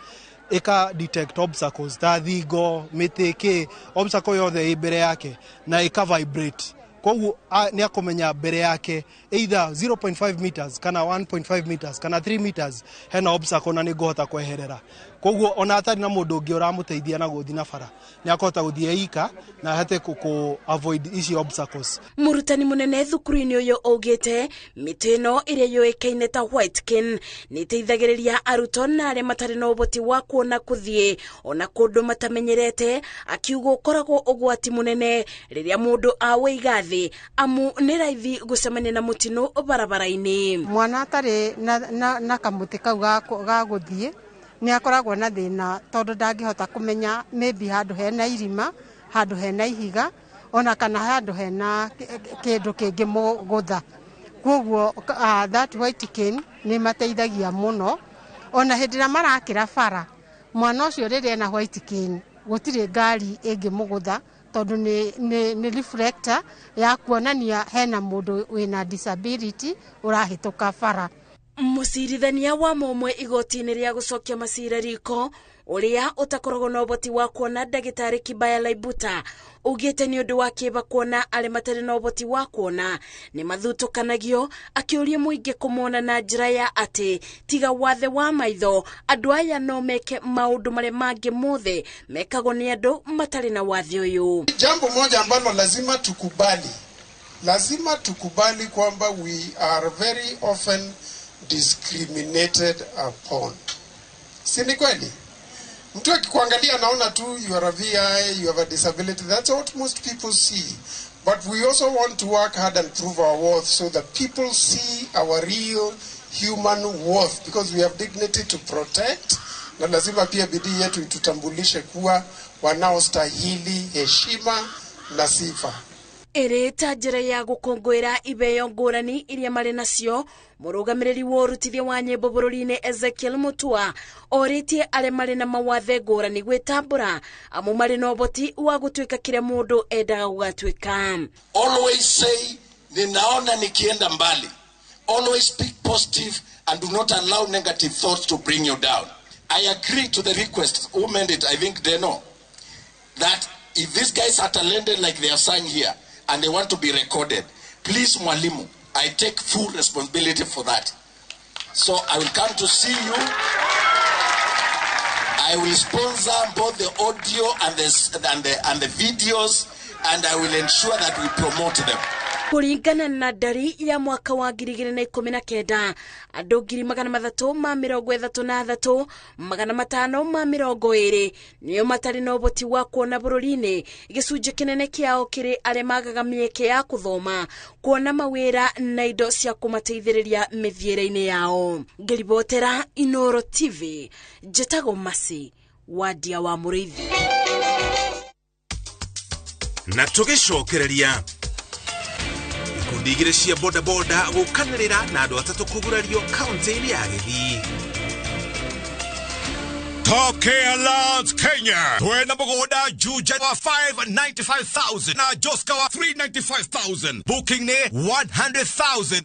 ĩka detect obstacles ta thingo, mĩtĩ, kĩ obstacle yothe ĩ mbere yake na ĩka vibrate, koguo nĩ akũmenya mbere yake either 0.5 meters kana 1.5 meters kana 3 meters hena obstacle na nĩ ngũhota kweherera. Koguo ona atarĩ na mũndũ ũngĩ ũramũteithia na gũthiĩ na bara nĩ akũhota gũthiĩ ika na ahote kũ avoid ici obstacles. Mũrutani mũnene thukuru-inĩ ũyũ augĩte mĩtĩ ĩno ĩrĩa yũĩkaine ta white cane nĩ ĩteithagĩrĩria arutwo na arĩa matarĩ na ũhoti wa kuona kũthiĩ ona kũndũ matamenyerete, akiuga ũkoragwo ũgwati mũnene rĩrĩa mũndũ awĩiga thĩ amu nĩ raithi gũcemania na mũtino barabara-inĩ. Mwana atarĩ na kamũtĩ kau ga gũthiĩ nĩ akoragwo na thĩna tondũ ndangĩhota kũmenya maybe handũ hena irima, handũ hena ihiga ona kana handũ hena kĩndũ kĩngĩmũgũtha. Koguo that white cane nĩ mateithagia mũno ona hĩndĩ ĩrĩa marakĩra bara, mwana ũcio rĩrĩa ena white cane gũtirĩ ngari ĩngĩmũgũtha tondũ nĩ reflector ya kuonania hena mũndũ wĩna disability ũrahĩtũka bara. Mũcirithania wa mũmwe igoti-inĩ rĩa gũcokia macira riko ũrĩa ũtakoragwo na ũhoti wa kuona ndagĩtarĩ Kibaya Laibuta ugĩte nĩ ũndũ wa kĩeba kuona arĩa matarĩ na ũhoti wa kuona nĩ mathutũkanagio, akĩũria mũingĩ kũmona na njĩra ya atĩ tiga wathe wa maitho andũ aya no meke maũndũ marĩa mangĩ mothe mekagwo nĩ andũ matarĩ na wathe ũyũ. Jambo moja ambalo lazima tukubali kwamba we are very often discriminated upon. Si ni kweli? Mtu akikuangalia anaona tu you are a VI, you have a disability. That's what most people see. But we also want to work hard and prove our worth so that people see our real human worth, because we have dignity to protect. Na lazima pia bidii yetu itutambulishe kuwa wanaostahili heshima na sifa. Ĩrĩ ta njĩra ya gũkũngũĩra ibeo ngũrani iria marĩ nacio, mũrũgamĩrĩri wa ũrutithia wa nyĩmbo bũrũri-inĩ Ezekiel Mutua orĩtie arĩa marĩ na mawathe ngũrani gwĩtambũra amu marĩ na ũhoti wa gũtuĩka kĩrĩa mũndũ endaga gũgatuĩka. Always say ninaona nikienda mbali. Always speak positive and do not allow negative thoughts to bring you down. I agree to the request, who meant it, I think they know, that if these guys are talented like they are sang here and they want to be recorded, please Mwalimu, I take full responsibility for that. So I will come to see you. I will sponsor both the audio and the videos, and I will ensure that we promote them. Kũringana na ndari ya mwaka wa 2019 andũ 333,520 nĩo matarĩ na ũhoti wa kuona bũrũri-inĩ, gĩcunjĩ kĩnene kĩao kĩrĩ arĩa magaga mĩeke ya kũthoma, kuona mawĩra na indo cia kũmateithĩrĩria mĩthiĩre-inĩ yao. Ngĩribotera Inoro TV, njĩtagwo Masi Wadia wa Mũrĩithi. Na tũgĩcokereria ikundi igĩrĩ cia bodaboda gũkanĩrĩra na andũ atatũ kũgurario kaunti-inĩ ya Gĩthii. Top Care Lands Kenya. Twena mũgũnda Juja wa 595,000 na Joska wa 395,000. Booking nĩ 100,000.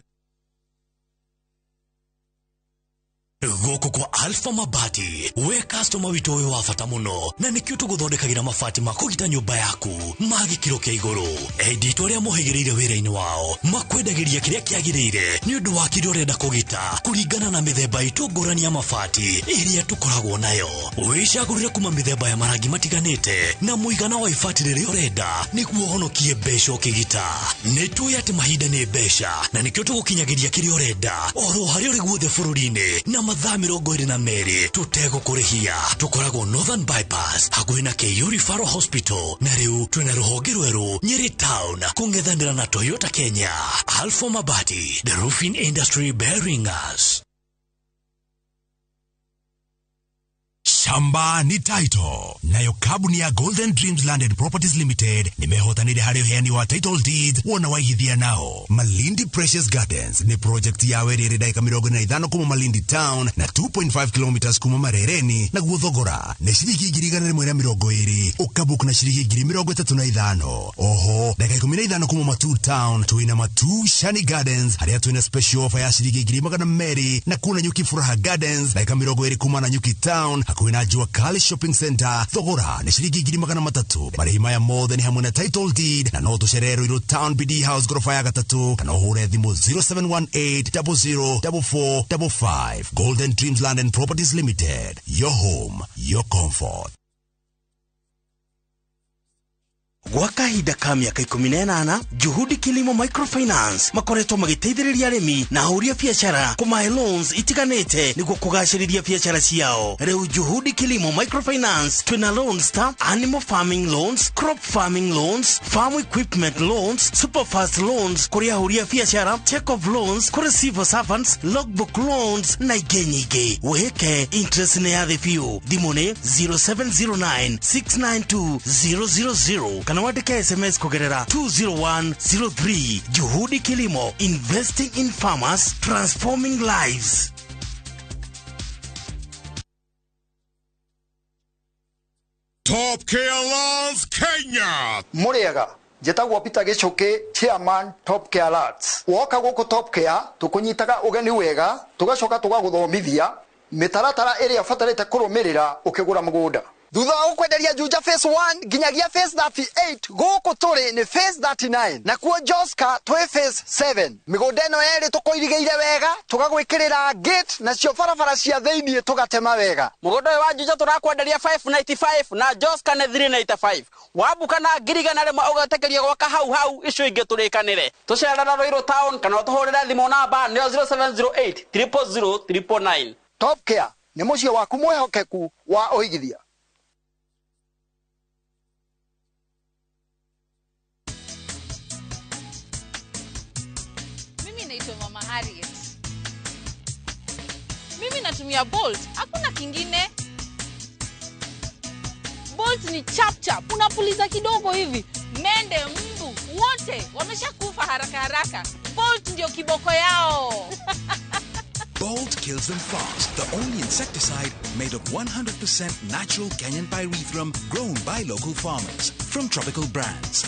Gũkũ kwa Alpha Mabati, we customer witũ ũyũ wa bata mũno, na nĩkĩo tũgũthondekagĩra mabati ma kũgita nyũmba yaku ma gĩkĩro kĩa igũrũ. Endi arĩa mohĩgĩrĩire wĩra-inĩ wao makwendagĩria kĩrĩa kĩagĩrĩire nĩ ũndũ wa kĩrĩa ũrenda kũgita kũringana na mĩthemba itũ ngũrani ya mabati ĩrĩa tũkoragwo nayo. Wĩcagũrĩre kuma mĩthemba ya marangi matiganĩte na mũigana wa ibati rĩrĩa ũrenda nĩguo ũhonokie mbeca ũkĩgita. Nĩ tũĩ atĩ mahinda nĩ mbeca na nĩkĩo tũgũkinyagĩria kĩrĩa ũrenda oro harĩa ũrĩ guothe bũrũri-inĩ na mathaa 22 tũtegũkũrĩhia. Tũkoragwo Northern Bypass hakuhĩ na KU Referral Hospital, na rĩu twĩna rũhonge rwerũ Nyeri Town kũng'ethanĩra na Toyota Kenya. Alpha Mabati, the roofing industry bearing us. Shamba ni title. Nayo kabuni ya Golden Dreams Land and Properties Limited nimehotanire harĩ ũheani wa title deeds wona waigithia nao. Malindi Precious Gardens ni project ya werĩrĩ ndagĩka 45 kuma Malindi Town na 2.5 kilometers kuma Marereni, naguo thogora nĩ ciringi 120,000 ũkabook na ciringi 35,000. Oho ndagĩka 15 kuma Matu Town twĩna Matu Shani Gardens harĩa twĩna special offer ya ciringi 200,000 na kuna Nyuki Furaha Gardens ndagĩka 20 kuma na Nyuki Town hakuhĩ na Jua Kali Shopping Center thogora nĩ ciringi 300,000. Marĩhi maya mothe nĩ hamwe na title deed na no tũcerere Ruiru Town BD House gorofa ya gatatu kana ũhũre thimũ 0718 004455. Golden Dreams Land and Properties Limited, your home, your comfort. Gwa kahinda ka mĩaka 18 Juhudi Kilimo Microfinance makoretwo magĩteithĩrĩria arĩmi na ahũri a biacara kũmahe loans itiganĩte nĩguo kũgacĩrithia biacara ciao. Rĩu Juhudi Kilimo Microfinance twĩna loans ta animal farming loans, crop farming loans, farm equipment loans, superfast loans kũrĩ ahũri a biacara, check off loans kũrĩ civil servants, logbook loans na ingĩ nyingĩ. Wĩhĩke interest nĩ ya thĩ biũ. Thimũ nĩ 0709 692 000 kana wandĩke SMS kugerera 20103. Juhudi Kilimo, investing in farmers, transforming lives. Top Care Lands Kenya. Mũrĩega Njĩtagwo Peter Gĩchũkĩ, chairman Top Care Alert. Woka gũkũ Top Care tũkũnyitaga ũgeni wega, tũgacoka tũgagũthomithia mĩtaratara ĩrĩa ũbatarĩte kũrũmĩrĩra ũkĩgũra mũgũnda. Thutha wa gũkwenderia Juja phase 1 nginyagia phase 38, gũkũ tũrĩ nĩ phase 39, nakuo Joska twĩ phase 7. Mĩgũnda ĩno yerĩ tũkũirigĩire wega, tũgagwĩkĩrĩra gate, nacio barabara cia thĩiniĩ tũgatema wega. Mũgũnda ũyũ wa Juja tũrakwenderia 595 na Joska nĩ 395. Wambuka na 100,000 ũgetĩkĩrio gwaka hau hau, icio ingĩ tũrĩkanĩre. Tũcerera Ruiru town kana ũtũhũrĩre thimũ namba nĩyo 0708 000 999. Top Care nĩ mũciĩ waku mwĩhokeku wa ũigithia. Mimi naitwa Mama Harriet. Mimi natumia Bolt, hakuna kingine. Bolt ni chap chap, unapuliza kidogo hivi, mende, mbu, wote wameshakufa haraka haraka. Bolt ndio kiboko yao. Bolt kills them fast, the only insecticide made of 100% natural Kenyan pyrethrum grown by local farmers from Tropical Brands.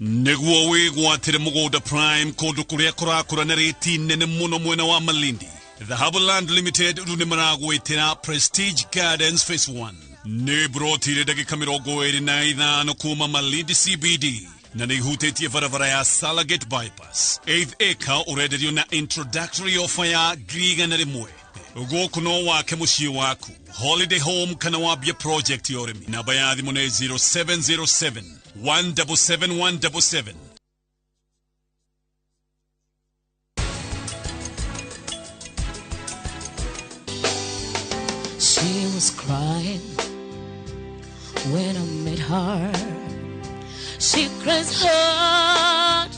Nĩguo wĩgwatĩre mũgũnda prime kũndũ kũrĩa kũrakũra na rĩti nene mũno mwena wa Malindi, Dhahabu Land Limited rĩu nĩ maragwĩtĩra Prestige Gardens Phase 1. Nĩ broti ĩrĩ ndagĩka 25 kuma Malindi CBD na nĩ ihutĩtie barabara ya Salagate Bypass. 8th acre ũrenderio na introductory offer ya 100,000. Gũkũ no wake mũciĩ waku, holiday home kana wambie project ya ũrĩmi. Namba ya thimũ nĩ 0707 177 177. She was crying when I met her. She cries harder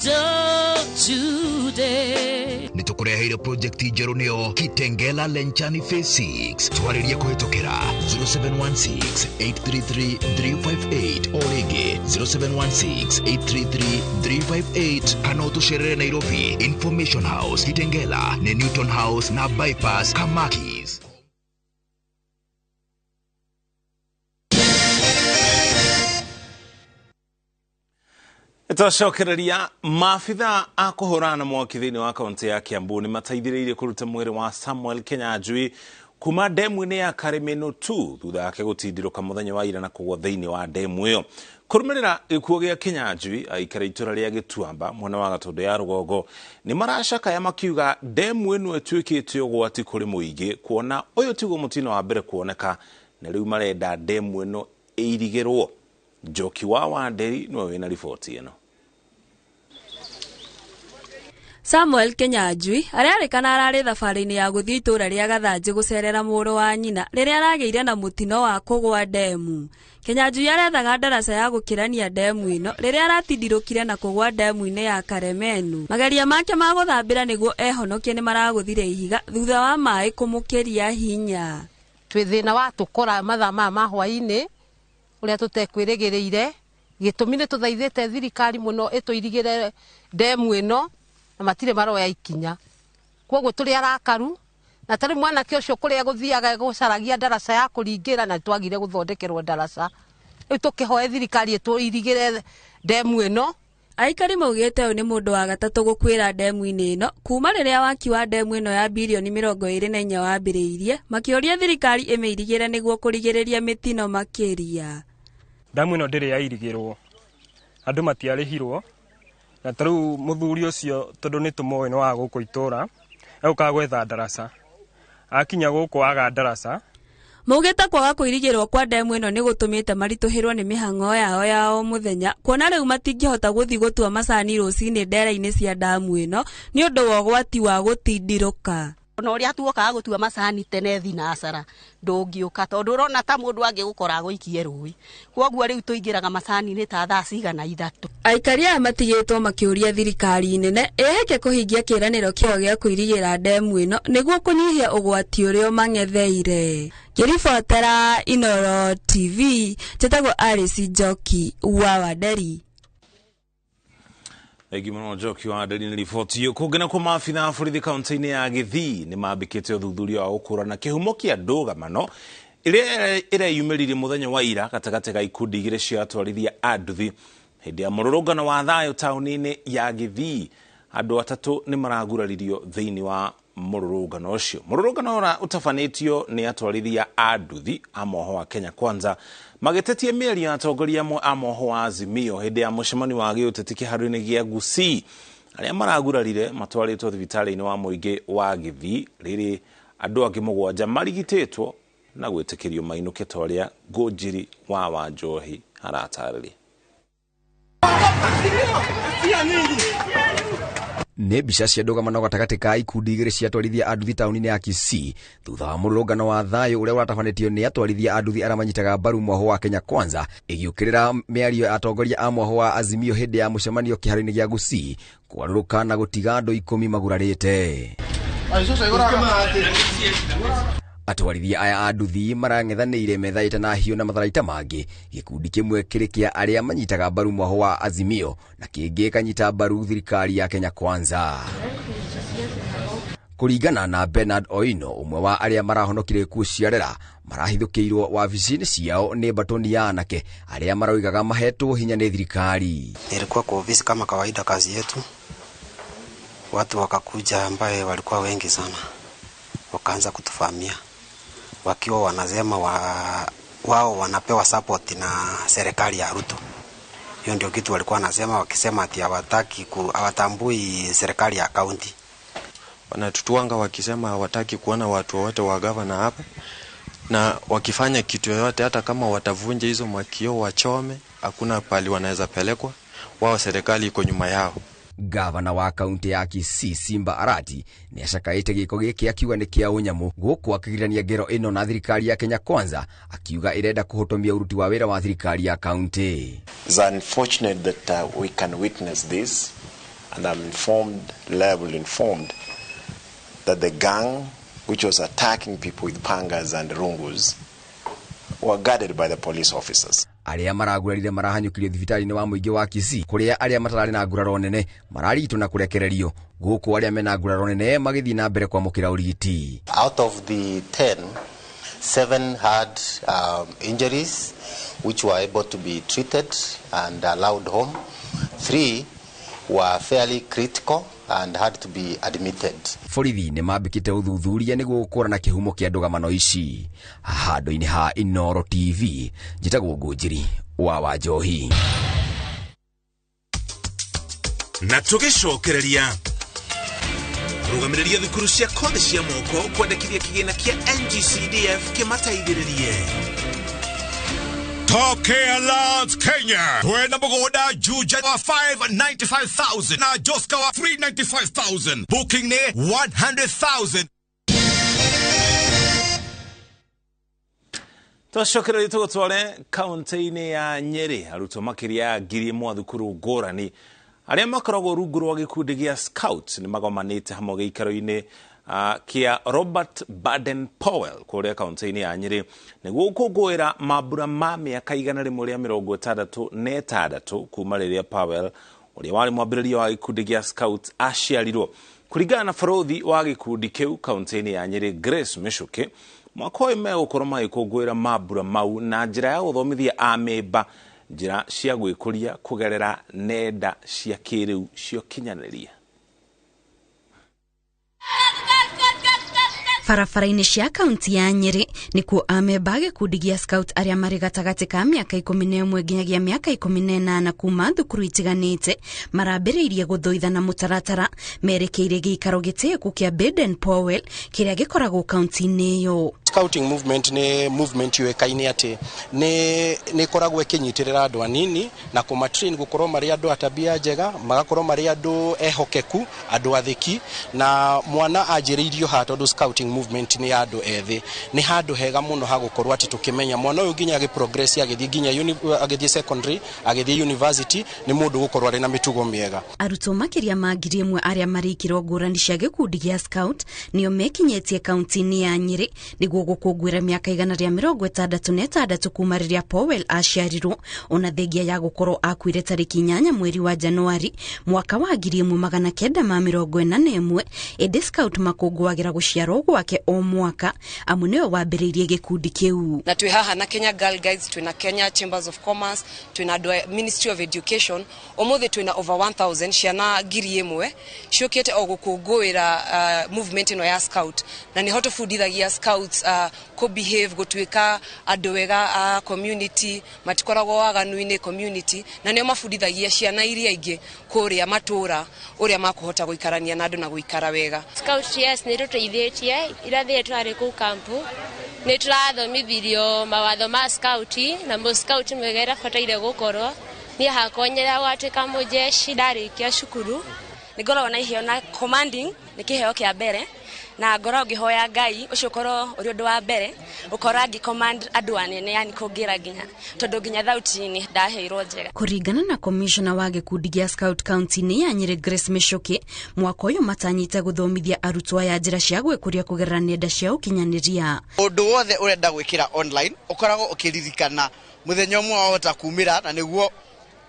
today. Nĩtũkũreheire project njerũ nĩyo Kitengela Lenchani Phase 6. Twarĩrie kũhĩtũkĩra 0716 833 358 o rĩngĩ 0716 833 358 kana ũtũcerere Nairobi Information House Kitengela nĩ Newton House na Bypass Kamakis. Twacokereria maabitha a kũhũrana na mwaki thĩinĩ wa kaunti ya Kiambu nĩ mateithĩrĩirie kũruta mwĩrĩ wa Samuel Kinyanjui kuma ndemu-inĩ ya Karemeno 2 thutha wake gũtindirũka mũthenya wa ira na kũgwa thĩinĩ wa ndemu ĩyo. Kũrũmĩrĩra gĩkuũ gĩa Kinyanjui, aikari itũra rĩa Gĩtuamba mwena wa Gatũndũ ya rũgongo nĩ maracakaya makiuga ndemu ĩno ĩtuĩkĩte ũgwati kũrĩ mũingĩ, kuona ũyũ tiguo mũtino wa mbere kuoneka na rĩu marenda ndemu ĩno ĩirigĩrwo. Njoki wa Wanderi nĩwe wĩna riboti ĩno. Samuel Kinyanjui arerĩkana ararĩ thabarĩ-inĩ ya gũthiĩ itũũra rĩa Gathanjĩ gũcerera mũrũ wa nyina rĩrĩa aragĩire na mũtino wa kũgwa ndemu. Kinyanjui arethaga ndaraca ya gũkĩrania ndemu ĩno rĩrĩa aratindirũkire na kũgwa ndemu-inĩ ya Karemenu. Mageria make ma gũthambĩra nĩguo ehonokie nĩ maragũthire ihiga thutha wa maĩ kũmũkĩria hinya. Twĩ thĩna wa tũkora mathaa maya ma hwaĩ-inĩ ũrĩa tũtekwĩrĩgĩrĩire, gĩtũmi nĩ tũthaithĩte thirikari mũno ĩtũirigĩre ndemu ĩno na matirĩ maroya ikinya. Kwoguo tũrĩ arakaru na tarĩ mwanake ũcio kũrĩa gũthiaga gũcaragia ndaraca ya kũringĩra na twagire gũthondekerwo ndaraca. Rĩu tũkĩhoe thirikari ĩtũirigĩre ndemu ĩno. Aikari maugĩte ũyũ nĩ mũndũ wa gatatũ gũkuĩra ndemu-inĩ ĩno kuma rĩrĩa waki wa ndemu ĩno ya birioni 24 wambĩrĩirie, makĩũria thirikari ĩmĩirigĩre nĩguo kũrigĩrĩria mĩtino makĩria. Ndamu ĩno ndĩrĩ yairigĩrwo, andũ matiarĩhirwo, na ta rĩu mũthuri ũcio tondũ nĩ tũmoĩ nĩ wa gũkũ itũra, egũkaga gwetha ndaraca, akinya gũkũ aga ndaraca. Maugĩte kwaga kũirigĩrwo kwa ndemu ĩno nĩ gũtũmĩte maritũhĩrwo nĩ mĩhang'o yao ya o mũthenya, kuona rĩu matingĩhota gũthiĩ gũtua macani rũcinĩ ndera-inĩ cia ndamu ĩno nĩ ũndũ wa ũgwati wa gũtindirũka. Ona ũrĩa tuokaga gũtua macani tene thinacara ndũngĩũka tondũ ũrona ta mũndũ angĩgũkora agũikie rũĩ, kwoguo rĩu tũingĩraga macani-inĩ ta thaa cigana 3. Aikari aya matigĩtwo makĩũria thirikari nene ĩheke kũhingia kĩĩranĩro kĩao gĩa kũirigĩra ndemu ĩno nĩguo kũnyihia ũgwati ũrĩa ũmang'etheire. Ngĩribotera Inooro TV, njĩtagwo Alice Njoki wa Wanderi. Thengi mũno Njoki wa Wanderi nĩ riboti ĩyo. Kũngĩ nakuo maabitha a borithi kaunti-inĩ ya Gĩthii nĩ mambĩkĩte ũthuthuria wa gũkũrana kĩhumo kĩa ndũgamano Ĩrĩa ĩreyumĩririe mũthenya wa ira gatagatĩ ga ikundi igĩrĩ cia atwarithia a nduthi hĩndĩ ya mũrũrũngano wa thayũ taũni-inĩ ya Gĩthii. Andũ atatũ nĩ maraguraririo thĩinĩ wa mũrũrũngano ũcio. Mũrũrũngano ũrĩa ũtabanĩtio nĩ atwarithia a nduthi a moho wa Kenya Kwanza magĩtetie mĩario ya atongoria amwe a moho wa Azimio hĩndĩ ya mũcemanio wa gĩũteti kĩharo-inĩ gĩa Gusii. Arĩa maragurarire matwarĩtwo thibitarĩ-inĩ wa mũingĩ wa Gĩthii rĩrĩ andũ angĩ 7 marigitĩtwo na gwĩtĩkĩrio mainũke ta ũrĩa Ngũnjiri wa Wanjohi aratarĩria. Nĩ mbica cia ndũgamano gatagatĩ ka ikundi igĩrĩ cia atwarithia a nduthi taũni-inĩ ya Kisii thutha wa mũrũrũngano wa thayũ ũrĩa ũratabanĩtio nĩ atwarithia a nduthi arĩa manyitaga mbaru mwaho wa Kenya Kwanza ĩgĩũkĩrĩra mĩario ya atongoria a mwaho wa Azimio hĩndĩ ya mũcemanio kĩharo-inĩ gĩa Gusii kwarũrũka na gũtiga andũ 10 magurarĩte. Atwarithia aya a nduthi marang'ethanĩire methaĩte na hiũ na matharaita mangĩ, gĩkundi kĩmwe kĩrĩ kĩa arĩa manyitaga mbaru mwaho wa Azimio na kĩngĩ kanyita mbaru thirikari ya Kenya Kwanza. Kũringana na Bernard Oino, ũmwe wa arĩa marahonokire ikuũ cia rera marahithũkĩirwo wabici-inĩ ciao nĩ mbatoni ya anake arĩa maroigaga mahetwo hinya nĩ thirikari. Nilikuwa kwa ofisi kama kawaida kazi yetu, watu wakakuja ambaye walikuwa wengi sana, wakaanza kutufamia wakiwa wanasema wao wanapewa support na serikali ya Ruto. Hiyo ndio kitu walikuwa wanasema, wakisema ati hawataki hawatambui serikali ya county. Wanatutuanga wakisema hawataki kuona watu wote wa governor hapa, na wakifanya kitu yoyote hata kama watavunja hizo makio wachome, hakuna pali wanaweza pelekwa, wao serikali iko nyuma yao. Gavana wa kaunti ya Kisii Simba Arati nĩ acakaĩte gĩko gĩkĩ akiuga nĩ kĩa ũnyamũ gũkũ akĩgirania ngero ĩno na thirikari ya Kenya Kwanza akiuga ĩrenda kũhotomia ũruti wa wĩra wa thirikari ya kaunti. It's unfortunate that we can witness this, and I'm reliably informed that the gang which was attacking people with pangas and rungus were guarded by the police officers. Arĩa maragurarire marahanyũkirio thibitarĩ-inĩ wa mũingĩ wa Kisii kũrĩa arĩa matararĩ na nguraro nene mararigitwo na kũrekererio gũkũ arĩa mena nguraro nene magĩthiĩ na mbere kwamũkĩra ũrigiti. Out of the 10, 7 had injuries which were able to be treated and allowed home. 3 were fairly critical and had to be admitted. Borithi nĩ mambĩkĩte ũthuthuria nĩguo gũkũrana kĩhumo kĩa ndũgamano ici. Handũ-inĩ ha Inoro TV, njĩtagwo Ngũnjiri wa Wanjohi. Na tũgĩcokereria rũgamĩrĩria thukuru cia kothi cia moko kwendekithia kĩgĩna kĩa NGCDF kĩmateithĩrĩrie. Top Care Lands Kenya. Twena mũgũnda Juja wa 595,000 na Joska wa 395,000. Booking nĩ 100,000. Twacokereria tũgũtware kaunti-inĩ ya Nyeri arutwo makĩria ya 1,000 thukuru ngũrani arĩa makoragwo rungu rwa gĩkundi gĩa Scout nĩ magomanĩte hamwe gĩikaro-inĩ kĩa Robert Baden Powell kũrĩa kaunti-inĩ ya Nyeri nĩguo gũkũngũĩra mambura ma mĩaka 166 kuma rĩrĩa Powell ũrĩa warĩ mwambĩrĩria wa gĩkundi gĩa Scout aciarirwo. Kũringana na barothi wa gĩkundi kĩu kaunti-inĩ ya Nyeri Grace Michuki, mwaka ũyũ megũkorwo magĩkũngũĩra mambura mau na njĩra ya gũthomithia amemba njĩra cia gwĩkũria kũgerera nenda cia kĩrĩu cia ũkinyanĩria. Barabara-inĩ cia kaunti ya Nyeri nĩkuo amemba gĩkundi gĩa Scout arĩa marĩ gatagatĩ ka mĩaka 11 nginyagia mĩaka 18 kuma thukuru itiganĩte marambĩrĩirie gũthoithana mũtaratara merekeire gĩikaro gĩtĩĩku kĩa Baden Powell kĩrĩa gĩkoragwo kaunti-inĩ ĩyo. Scouting movement nĩ movement yũĩkaine atĩ nĩ ĩkoragwo ĩkĩnyitĩrĩra andũ anini na kũmatrain gũkorwo marĩ andũ a tabia njega, magakorwo marĩ andũ ehokeku, andũ athĩki, na mwana anjĩrĩirio haha tondũ scouting movement nĩ ya andũ ethĩ. Nĩ handũ hega mũno ha gũkorwo atĩ tũkĩmenya mwana ũyũ nginya agĩprogress agĩthiĩ nginya agĩthiĩ secondary, agĩthiĩ university, nĩ mũndũ gũkorwo arĩ na mĩtugo mĩega. Arutwo makĩria ma 1,000 arĩa marĩ ikĩro ngũrani cia gĩkundi gĩa Scout nĩo mekinyĩtie kaunti-inĩ ya Nyeri nĩguo Nĩguo gũkũngũĩra mĩaka 166 kuma rĩrĩa Powell aciarirwo, ona thengia ya gũkorwo akuire tarĩki 8 mweri wa Januari mwaka wa 1941. Ĩndĩ scout makũngũagĩra gũciarwo gwake o mwaka, amu nĩwe wambĩrĩirie gĩkundi kĩu. Na twĩ haha na Kenya Girl Guides, twĩna Kenya Chambers of Commerce, twĩna andũ a Ministry of Education. Ũmũthĩ twĩna over 1000 ciana 1000 ciũkĩte o gũkũngũĩra movement ĩno ya scout, na nĩho tũbundithagia scouts kũ behave, gũtuĩka andũ wega community, matikoragwo waganu-inĩ community, na nĩo mabundithagia ciana iria ingĩ kũrĩa matũra ũrĩa makũhota gũikarania na andũ na gũikara wega. Scout yes nĩ tũteithĩtie irathie twarĩ kũu kampu, nĩ tũrathomithirio mawatho ma scout na mũ scout mwega ĩrabataire gũkorwo. Niĩ hakwa nyenda gwatuĩka mũjeshi ndarĩkia cukuru. Nĩ ngoragwo na iheo na commanding nĩ kĩheo kĩa mbere, na ngoragwo ngĩhoya Ngai ũcio ũkorwo ũrĩ ũndũ wa mbere ũkorwo ngĩ command andũ anene, yani kũngĩra nginya tondũ nginya thauti-inĩ ndaheirwo njega. Kũringana na commissioner wa gĩkundi gĩa Scout County-inĩ ya Nyĩrĩ Grace Michuki, mwaka ũyũ matanyĩte gũthomithia arutwo aya njĩra cia gwĩkũria kũgerera nenda cia ũkinyanĩria. Ũndũ wothe ũrenda gwĩkĩra online ũkoragwo ũkĩririkana mũthenya ũmwe wahota kumĩra, na nĩguo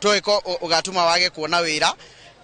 twĩko ũgatũma wage kuona wĩra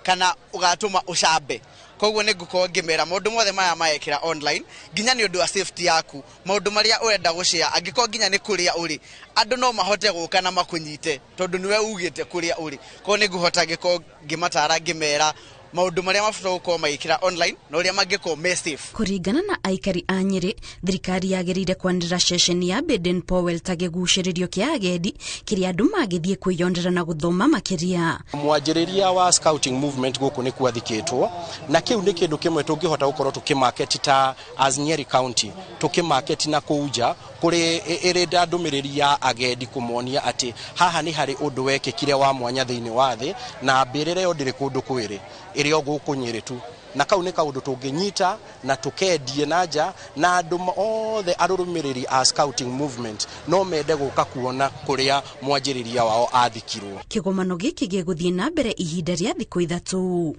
kana ũgatũma ũcambe. Koguo nĩ ngũkorwo ngĩmera maũndũ mothe maya maekĩra online nginya nĩ ũndũ wa safety yaku, maũndũ marĩa ũrenda gũshare, angĩkorwo nginya nĩ kũrĩa ũrĩ andũ no mahote gũka na makũnyite tondũ nĩwe ugĩte kũrĩa ũrĩ. Koguo nĩ ngũhota ngĩkorwo ngĩmatara ngĩmera maũndũ marĩa mabata gũkorwo magĩkĩra online na ũrĩa mangĩkorwo me safe. Kũringana na aikari a Nyĩrĩ, thirikari yagĩrĩire kwanĩrĩra ceceni ya Baden Powell ta gĩgucĩrĩrio kĩa agendi kĩrĩa andũ mangĩthiĩ kwĩyonera na gũthoma makĩria. Mwanjĩrĩria wa scouting movement gũkũ nĩ kwathikĩtwo, na kĩu nĩ kĩndũ kĩmwe tũngĩhota gũkorwo tũkĩmarket ta as Nyeri County, tũkĩmarket na kũu nja kũrĩ ĩrĩ ndũmĩrĩri ya agendi kũmonia atĩ haha nĩ harĩ ũndũ wekĩkire wa mwanya thĩinĩ wa thĩ, na mbĩrĩra ĩyo ndĩrĩ kũndũ kwĩrĩ, ĩrĩ o gũkũ Nyĩrĩ tu. Na kau nĩ kaũndũ tũngĩnyita na tũkendie na nja, na andũ othe arũmĩrĩri a scouting movement no mende gũka kuona kũrĩa mwanjĩrĩria wao athikirwo. Kĩgomano gĩkĩ gĩgũthiĩ na mbere ihinda rĩa thikũ 3.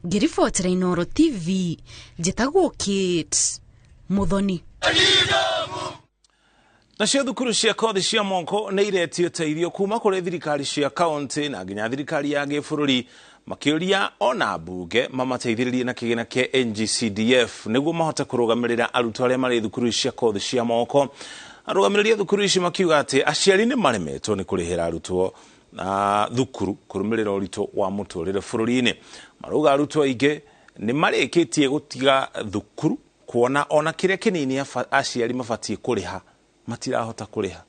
Ngĩribotera Inooro TV, njĩtagwo Kate Muthoni. Nacio thukuru cia kothi cia moko nĩ iretio ũteithio kuma kũrĩ thirikari cia kaunti na nginya thirikari ya gĩbũrũri, makĩũria ona mbunge mamateithĩrĩrie na kĩgĩna kĩa NGCDF nĩguo mahote kũrũgamĩrĩra arutwo arĩa marĩ thukuru cia kothi cia moko. Arũgamĩrĩri a thukuru ici makiuga atĩ aciari nĩ maremetwo nĩ kũrĩhĩra arutwo na thukuru kũrũmĩrĩra ũritũ wa mũtũrĩre bũrũri-inĩ. Marauga arutwo aingĩ nĩ marĩkĩtie gũtiga thukuru kuona ona kĩrĩa kĩnini aciari mabatiĩ kũrĩha matirahota kũrĩha.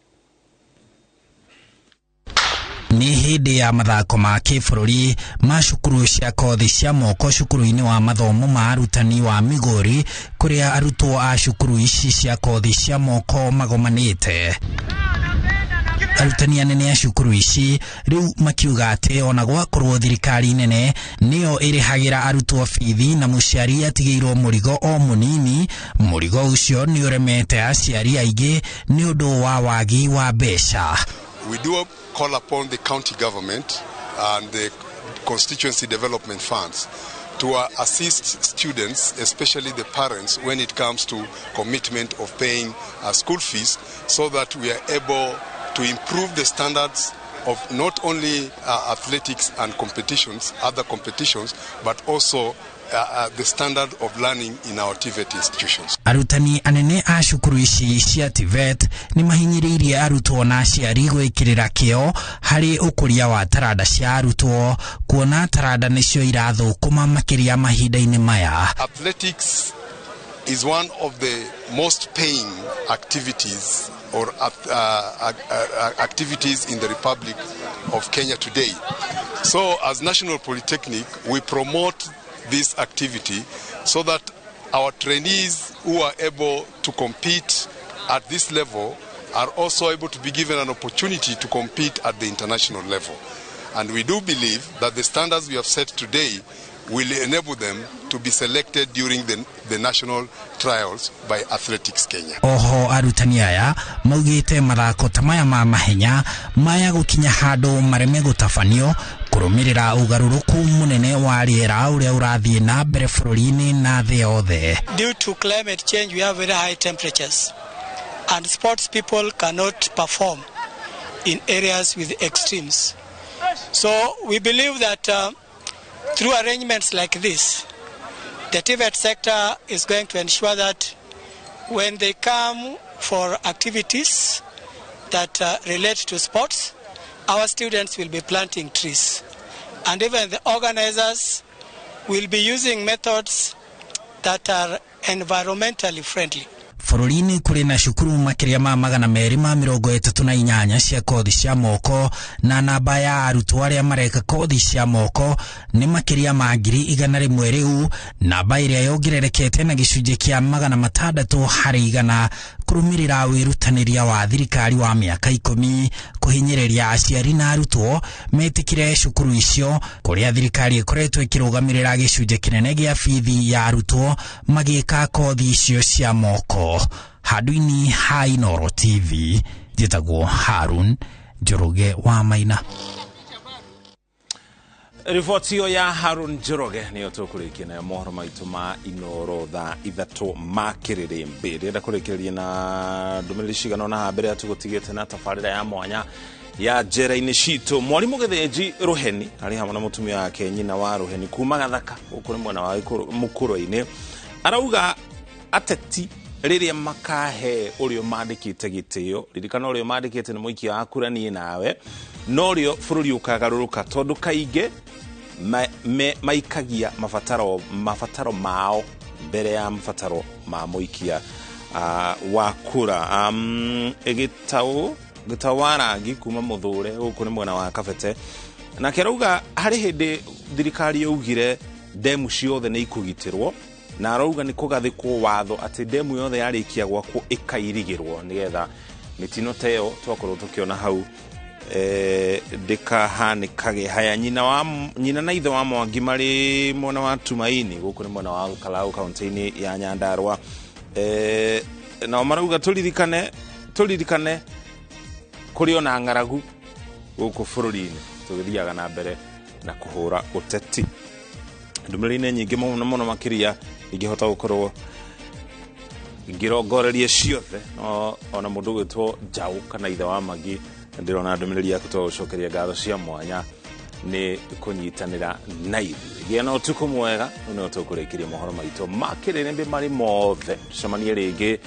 Nĩ hĩndĩ ya mathako ma kĩbũrũri ma cukuru cia kothi cia moko cukuru-inĩ wa mathomo ma arutani wa Migori, kũrĩa arutwo a cukuru ici cia kothi cia moko magomanĩte. Arutani anene a cukuru ici rĩu makiuga atĩ ona gwakorwo thirikari nene nĩyo ĩrĩhagĩra arutwo bithi na mũciari atigĩirwo mũrigo o mũnini, mũrigo ũcio nĩ ũremete aciari aingĩ nĩ ũndũ wa wagi wa mbeca. We do call upon the county government and the constituency development funds to assist students, especially the parents, when it comes to commitment of paying school fees, so that we are able to improve the standards of not only athletics and competitions, other competitions, but also the standard of learning in our TVET institutions. Arutani anene a cukuru ici cia TVET nĩ mahinyĩrĩirie arutwo na aciari gwĩkĩrĩra kĩo harĩ ũkũria wa taranda cia arutwo, kuona taranda nĩcio irathũkũma makĩria mahinda-inĩ maya. Athletics is one of the most paying activities or activities in the Republic of Kenya today. So as National Polytechnic, we promote this activity so that our trainees who are able to compete at this level are also able to be given an opportunity to compete at the international level. And we do believe that the standards we have set today will enable them to be selected during the national trials by Athletics Kenya. Oho arutani aya maugite mathako ta maya ma mahenya maya gukinya handu mareme gutabanio kurumirira ugaruruku munene wa riera uria urathie na mbere bururi-ini na thi yothe. Due to climate change we have very high temperatures. And sports people cannot perform in areas with extremes. So we believe that through arrangements like this, the TVET sector is going to ensure that when they come for activities that relate to sports, our students will be planting trees. And even the organizers will be using methods that are environmentally friendly. Bũrũri-inĩ kũrĩ na cukuru makĩria ma 238 cia kothi cia moko, na namba ya arutwo arĩa mareka kothi cia moko nĩ makĩria ma 100,000 rĩu, namba ĩrĩa yongererekete na gĩcunjĩ kĩa 600% kũrũmĩrĩra wĩrutanĩria wa thirikari wa mĩaka 10 kũhinyĩrĩria aciari na arutwo metĩkĩre cukuru icio, kũrĩa thirikari ĩkoretwo ĩkĩrũgamĩrĩra gĩcunjĩ kĩnene gĩa bithi ya arutwo magĩka kothi icio cia moko. Handũ-inĩ ha Inooro TV, njĩtagwo Harun Njoroge wa Maina. Riboti ĩyo ya Harun Njoroge nĩyo tũkũrĩkia nayo mohoro maitũ ma Inooro thaa 3 ma kĩrĩrĩmbĩ. Ndĩrenda kũrĩkĩrĩria na ndũmĩrĩri cigana ũna haha mbere ya tũgũtigĩte na tabarĩra ya mwanya ya njera-inĩ citũ. Mwarimũ Gĩthĩnji Rũheni arĩ hamwe na mũtumia wake nyina wa Rũheni kuma Gathaka gũkũ nĩ mwena wa Mũkũrwe-inĩ, arauga ateti rĩrĩa makahe ũrĩa mandĩkĩte gĩtĩo, ririkana ũrĩa mandĩkĩte nĩ mũikia wa kura niĩ nawe, no rĩo bũrũri ũkagarũrũka tondũ kaingĩ maikagia mabataro mao mbere ya mabataro ma mũikia wa kura. Gĩtau wa rangi kuma Mũthũre gũkũ nĩ mwena wa Kabete, nake arauga harĩ hĩndĩ thirikari yaugire ndemu ciothe nĩ ikũgitĩrwo, na arauga nĩ kũgathĩkwo watho atĩ ndemu yothe yarĩkia gwakwo ĩkairigĩrwo nĩgetha mĩtino ta ĩyo twakorwo tũkĩona hau ndĩkahanĩkage. Haya, nyina na ithe wa Mwangi marĩ mwena wa Tumaini gũkũ nĩ mwena wa Kalau kaunti-inĩ ya Nyandarua, nao marauga tũririkane kũrĩ ona ng'aragu gũkũ bũrũri-inĩ tũgĩthiaga na mbere na kũhũra ũteti. Ndũmĩrĩri-inĩ nyingĩ mũno mũno makĩria ingĩhota gũkorwo ngĩrongoreria ciothe, no ona mũndũ ũgwĩtwo Njaũ kana ithe wa Magi ndĩrona ndũmĩrĩri yaku twagũcokeria ngatho cia mwanya nĩ kũnyitanĩra na ithuĩ. Gĩa na ũtukũ mwega, ũyũ nĩguo tũkũrĩkĩria mohoro maitũ ma kĩrĩrĩmbĩ marĩ mothe. Tũcemanie rĩngĩ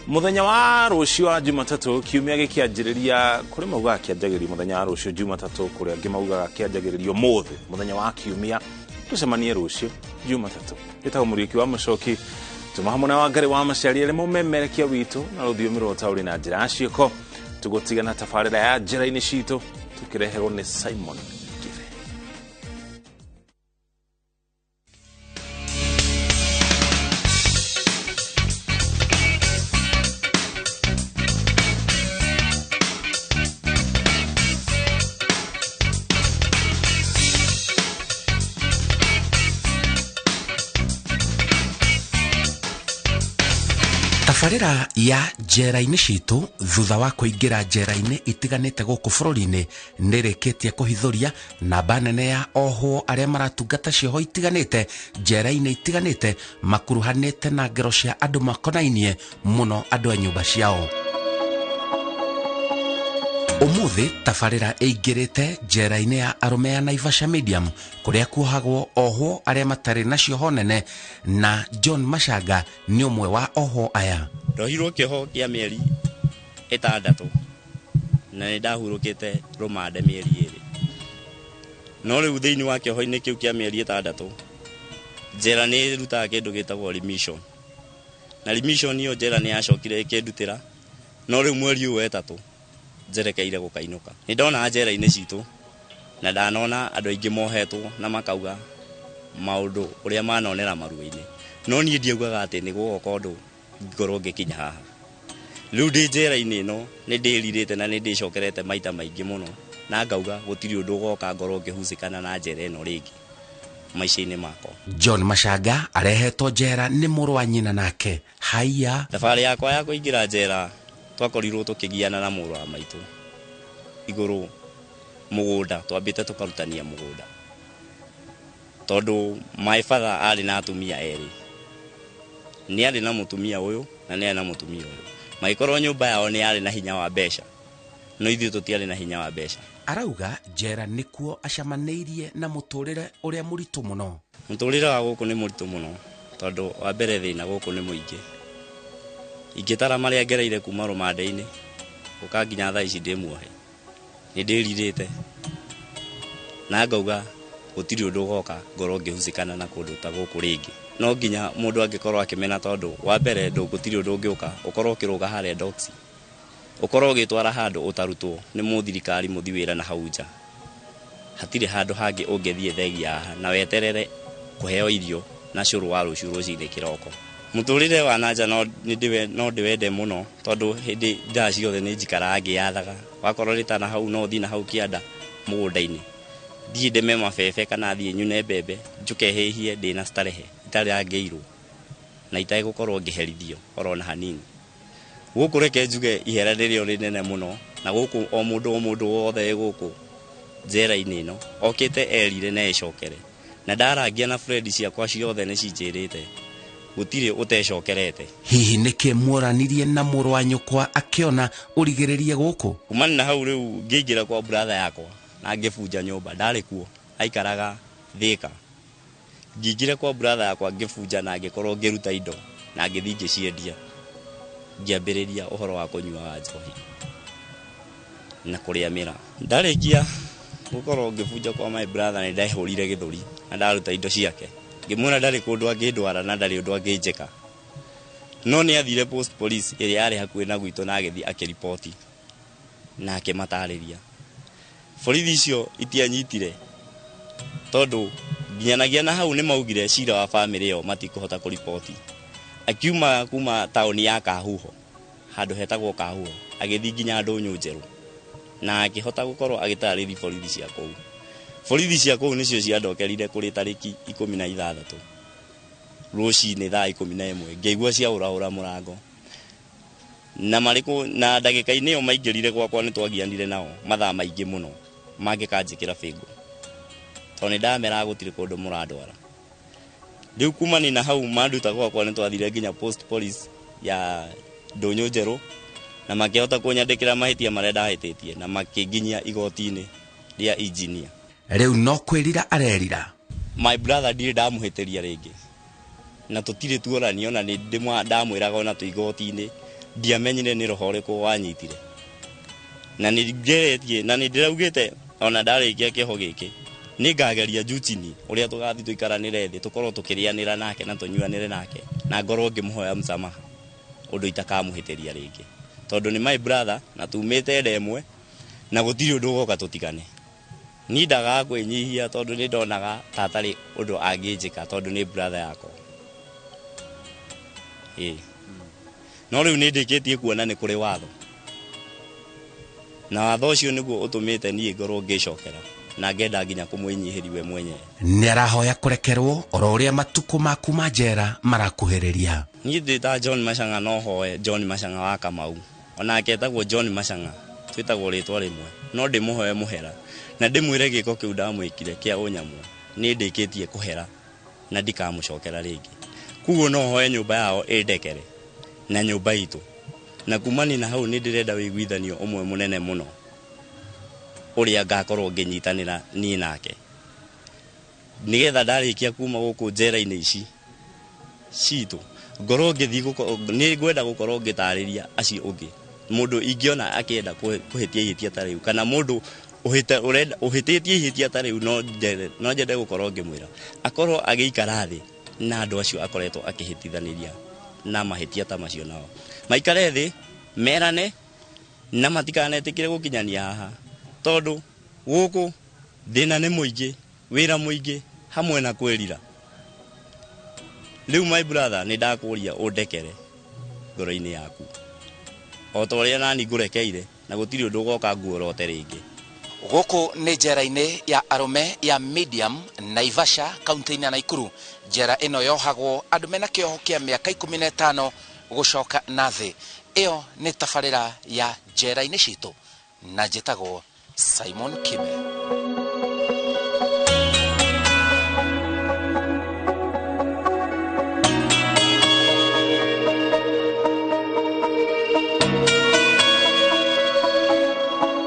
mũthenya wa rũciũ wa Jumatatũ, kiumia gĩkĩanjĩrĩria, kũrĩ maugaga kĩanjagĩrĩrio mũthenya wa rũciũ Jumatatũ, kũrĩ angĩ maugaga kĩanjagĩrĩrio ũmũthĩ mũthenya wa kiumia. Tũcemanie rũciũ Jumatatũ. Ĩtagwo Mũriũki wa Mũcoki, tuma hamwe na Wangari wa Maciari arĩa mũmemerekia witũ na rũthiomi rwa ũtaũri na njĩra ya ciĩko. Tũgũtigana tabarĩra ya njĩra-inĩ citũ tũkĩreherwo nĩ Simon Kibe. Tabarĩra ya njera-inĩ citũ thutha wa kũingĩra njera-inĩ itiganĩte gũkũ bũrũri-inĩ nĩrĩkĩtie kũhithũria namba nene ya ohwo arĩa maratungata cioho itiganĩte njera-inĩ itiganĩte makuruhanĩte na ngero cia andũ makonainie mũno andũ a nyũmba ciao. Ũmũthĩ tabarĩra ĩingĩrĩte njera-inĩ ya arũme ya Naivasha Medium kũrĩa kuohagwo ohwo arĩa matarĩ na cioho nene, na John Machanga nĩ ũmwe wa ohwo aya. Ndohirwo kĩoho kĩa mĩeri 6 na nĩ ndahurũkĩte rũmande mĩeri 2, no rĩu thĩinĩ wa kĩoho-inĩ kĩu kĩa mĩeri 6 njera nĩ ĩrutaga kĩndũ gĩtagwo remission, na remission ĩyo njera nĩ yacokire ĩkĩndutĩra, no rĩu mweri ũyũ wa 3 njerekeire gũkainũka. Nĩ ndona njera-inĩ citũ na ndanona andũ aingĩ mohetwo na makauga maũndũ ũrĩa manonera maruo-inĩ, no niĩ ndiaugaga atĩ nĩ gũgoka ũndũ ngorwo ngĩkinya haha. Rĩu ndĩ njera-inĩ ĩno nĩ ndĩrirĩte na nĩ ndĩcokerete maita maingĩ mũno, na ngauga gũtirĩ ũndũ ũgoka ngorwo ngĩhucĩkana na njera ĩno rĩngĩ maica-inĩ makwa. John Machanga arehetwo njera nĩ mũrũ wa nyina nake. Haiya, thabarĩ yakwa ya kũingĩra njera twakorirwo tũkĩgiana na mũrũ wa maitũ igũrũ mũgũnda, twambĩte tũkarutania mũgũnda tondũ my father arĩ na atumia erĩ, nĩ arĩ na mũtumia ũyũ na nĩ arĩ na mũtumia ũyũ, Magĩkorwo nyũmba yao nĩ yarĩ na hinya wa mbeca, no ithuĩ tũtiarĩ na hinya wa mbeca. Arauga njera nĩkuo acamanĩirie na mũtũrĩre ũrĩa mũritũ mũno. Mũtũrĩre wa gũkũ nĩ mũritũ mũno, tondũ wa mbere thĩna gũkũ nĩ mũingĩ. Ingĩtara marĩa ngereire kuma rũmande-inĩ gũka nginya thaa ici ndĩ muohe, nĩ ndĩrirĩte na ngauga gũtirĩ ũndũ ũgoka ngorwo ngĩhucĩkana na kũndũ ta gũkũ rĩngĩ. No nginya mũndũ angĩkorwo akĩmena, tondũ wa mbere gũtirĩ ũndũ ũngĩũka ũkorwo ũkĩrũga harĩa ndoksi, ũkorwo ũgĩtwara handũ ũtarutwo nĩ mũthirikari mũthi wĩra na hau nja. Hatirĩ handũ hangĩ ũngĩthiĩ thengia haha na weterere kũheo irio na cũrũ wa rũciũ rũcinĩ kĩroko. Mũtũrĩre wa na nja no ndĩwende mũno, tondũ hĩndĩ thaa ciothe nĩ njikaraga ngĩyathaga. Wakorwo nĩ ta na hau no thiĩ na hau kĩanda mũgũnda-inĩ, thiĩ ndeme mabebe kana thiĩ nyune mbembe, njũke hĩhie ndĩna starehe itarangĩirwo na itegũkorwo ngĩherithio oro na hanini. Gũkũ reke njuge ihera rĩrĩa rĩnene mũno, na gũkũ o mũndũ wothe gũkũ njera-inĩ ĩno okĩte erire na ecokere, na ndarangia na friend ciakwa ciothe nĩ cinjĩrĩte gũtirĩ ũtecokerete. Hihi nĩkĩ muoranirie na mũrũ wa nyũkwa akĩona ũrigĩrĩrie gũkũ? Kumana na hau rĩu ngĩingĩra kwa brother yakwa na ngĩbunja nyũmba. Ndarĩ kuo, aikaraga Thĩka. Ngĩingĩra kwa brother yakwa ngĩbunja na ngĩkorwo ngĩruta indo na ngĩthiĩ ngĩciendia. Ngĩambĩrĩria ũhoro wa kũnyua wa njohi na kũrĩa mĩraa. Ndarĩkia gũkorwo ngĩbunja kwa my brother nĩ ndehũrire gĩthũri na ndaruta indo ciake. Ngĩmwĩra ndarĩ kũndũ angĩndwara na ndarĩ ũndũ angĩnjĩka. No nĩ athire post police ĩrĩa yarĩ hakuhĩ na gwitũ na agĩthiĩ akĩriboti na akĩmatarĩria. Borithi icio itianyitire, tondũ nginyanagia na hau nĩ maugire cira wa bamĩrĩ ĩyo matikũhota kũriboti. Akiuma kuma taũni ya Kahuho, handũ hetagwo Kahuho, agĩthiĩ nginya Ndũnyũ Njerũ na akĩhota gũkorwo agĩtarĩria borithi cia kũu. Borithi cia kũu nĩcio ciandokerire kũrĩ tarĩki 16 rũcinĩ thaa 11, ngĩigua ciaũraũra mũrango. Na marĩkũ na ndagĩka-inĩ ĩyo maingĩrire gwakwa nĩ twagianire nao mathaa maingĩ mũno mangĩkanjĩkĩra bĩngũ, tondũ nĩ ndameraga gũtirĩ kũndũ mũrandwara. Rĩu kumani na hau manduta gwakwa nĩ twathire nginya post police ya Ndũnyũ Njerũ na makĩhota kũnyandĩkĩra mahĩtia marĩa ndahĩtĩtie na makĩnginyia igoti-inĩ rĩa engineer. Rĩu no kwĩrira arerira. My brother ndirĩ ndamũhĩtĩria rĩngĩ, na tũtirĩ tuoranio, na nĩ ndamwĩraga ona twĩ igoti-inĩ ndiamenyire nĩ roho ũrĩkũ wanyitire. Na nĩ ngeretie na nĩ ndĩraugĩte ona ndarĩkia kĩoho gĩkĩ nĩ ngageria juu chini ũrĩa tũgathiĩ tũikaranĩre thĩ, tũkorwo tũkĩrĩanĩra nake na tũnyuanĩre nake, na ngorwo ngĩmũhoya msamaha ũndũ itakamũhĩtĩria rĩngĩ, tondũ nĩ my brother na tumĩte nda ĩmwe na gũtirĩ ũndũ ũgoka tũtigane. Niĩ ndagaga kwĩnyihia tondũ nĩ ndonaga ta atarĩ ũndũ angĩnjĩka, tondũ nĩ brother yakwa. Ĩĩ. No rĩu nĩ ndĩkĩtie kuona nĩ kũrĩ watho, na watho ũcio nĩguo ũtũmĩte niĩ ngorwo ngĩcokera na ngenda nginya kũmwĩnyihĩria we mwenyewe. Nĩ arahoya kũrekerwo oro ũrĩa matukũ ma kuma njera marakuhĩrĩria. Niĩ ndĩ ta John Machang'a, no hoe John Machang'a wa Kamau, onake etagwo John Machang'a, twĩtagwo rĩtwa rĩmwe, no ndĩmũhoe mũhera na ndĩmwĩre gĩko kĩu ndamwĩkire kĩa ũnyamũ nĩ ndĩkĩtie kũhera na ndikamũcokera rĩngĩ. Koguo no hoe nyũmba yao ĩndekere na nyũmba itũ, na kumani na hau nĩ ndĩrenda wĩiguithanio ũmwe mũnene mũno ũrĩa ngakorwo ngĩnyitanĩra niĩ nake, nĩgetha ndarĩkia kuma gũkũ njera-inĩ ici citũ ngorwo ngĩthiĩ nĩ ngwenda gũkorwo ngĩtarĩria acio ũngĩ mũndũ ingĩona akĩenda kũhĩtia ihĩtia ta rĩu, kana mũndũ ũhĩtĩtie ihĩtia ta rĩu, no nyende gũkorwo ngĩmwĩra akorwo agĩikara thĩ na andũ acio akoretwo akĩhĩtithanĩria na mahĩtia ta macio, nao maikare thĩ merane na matikanetĩkĩre gũkinyania haha, tondũ gũkũ thĩna nĩ mũingĩ, wĩra mũingĩ hamwe na kwĩrira. Rĩu my brother nĩ ndakũria ũndekere ngoro-inĩ yaku o ta ũrĩa nani ngũrekeire, na gũtirĩ ũndũ ũgoka nguorote rĩngĩ. Gũkũ nĩ njera-inĩ ya arũme ya Medium Naivasha kaunti-inĩ ya Nakuru. Njera ĩno yohagwo andũ mena kĩoho kĩa mĩaka 15 gũcoka na thĩ. Ĩyo nĩ tabarĩra ya njera-inĩ citũ na njĩtagwo Simon Kime.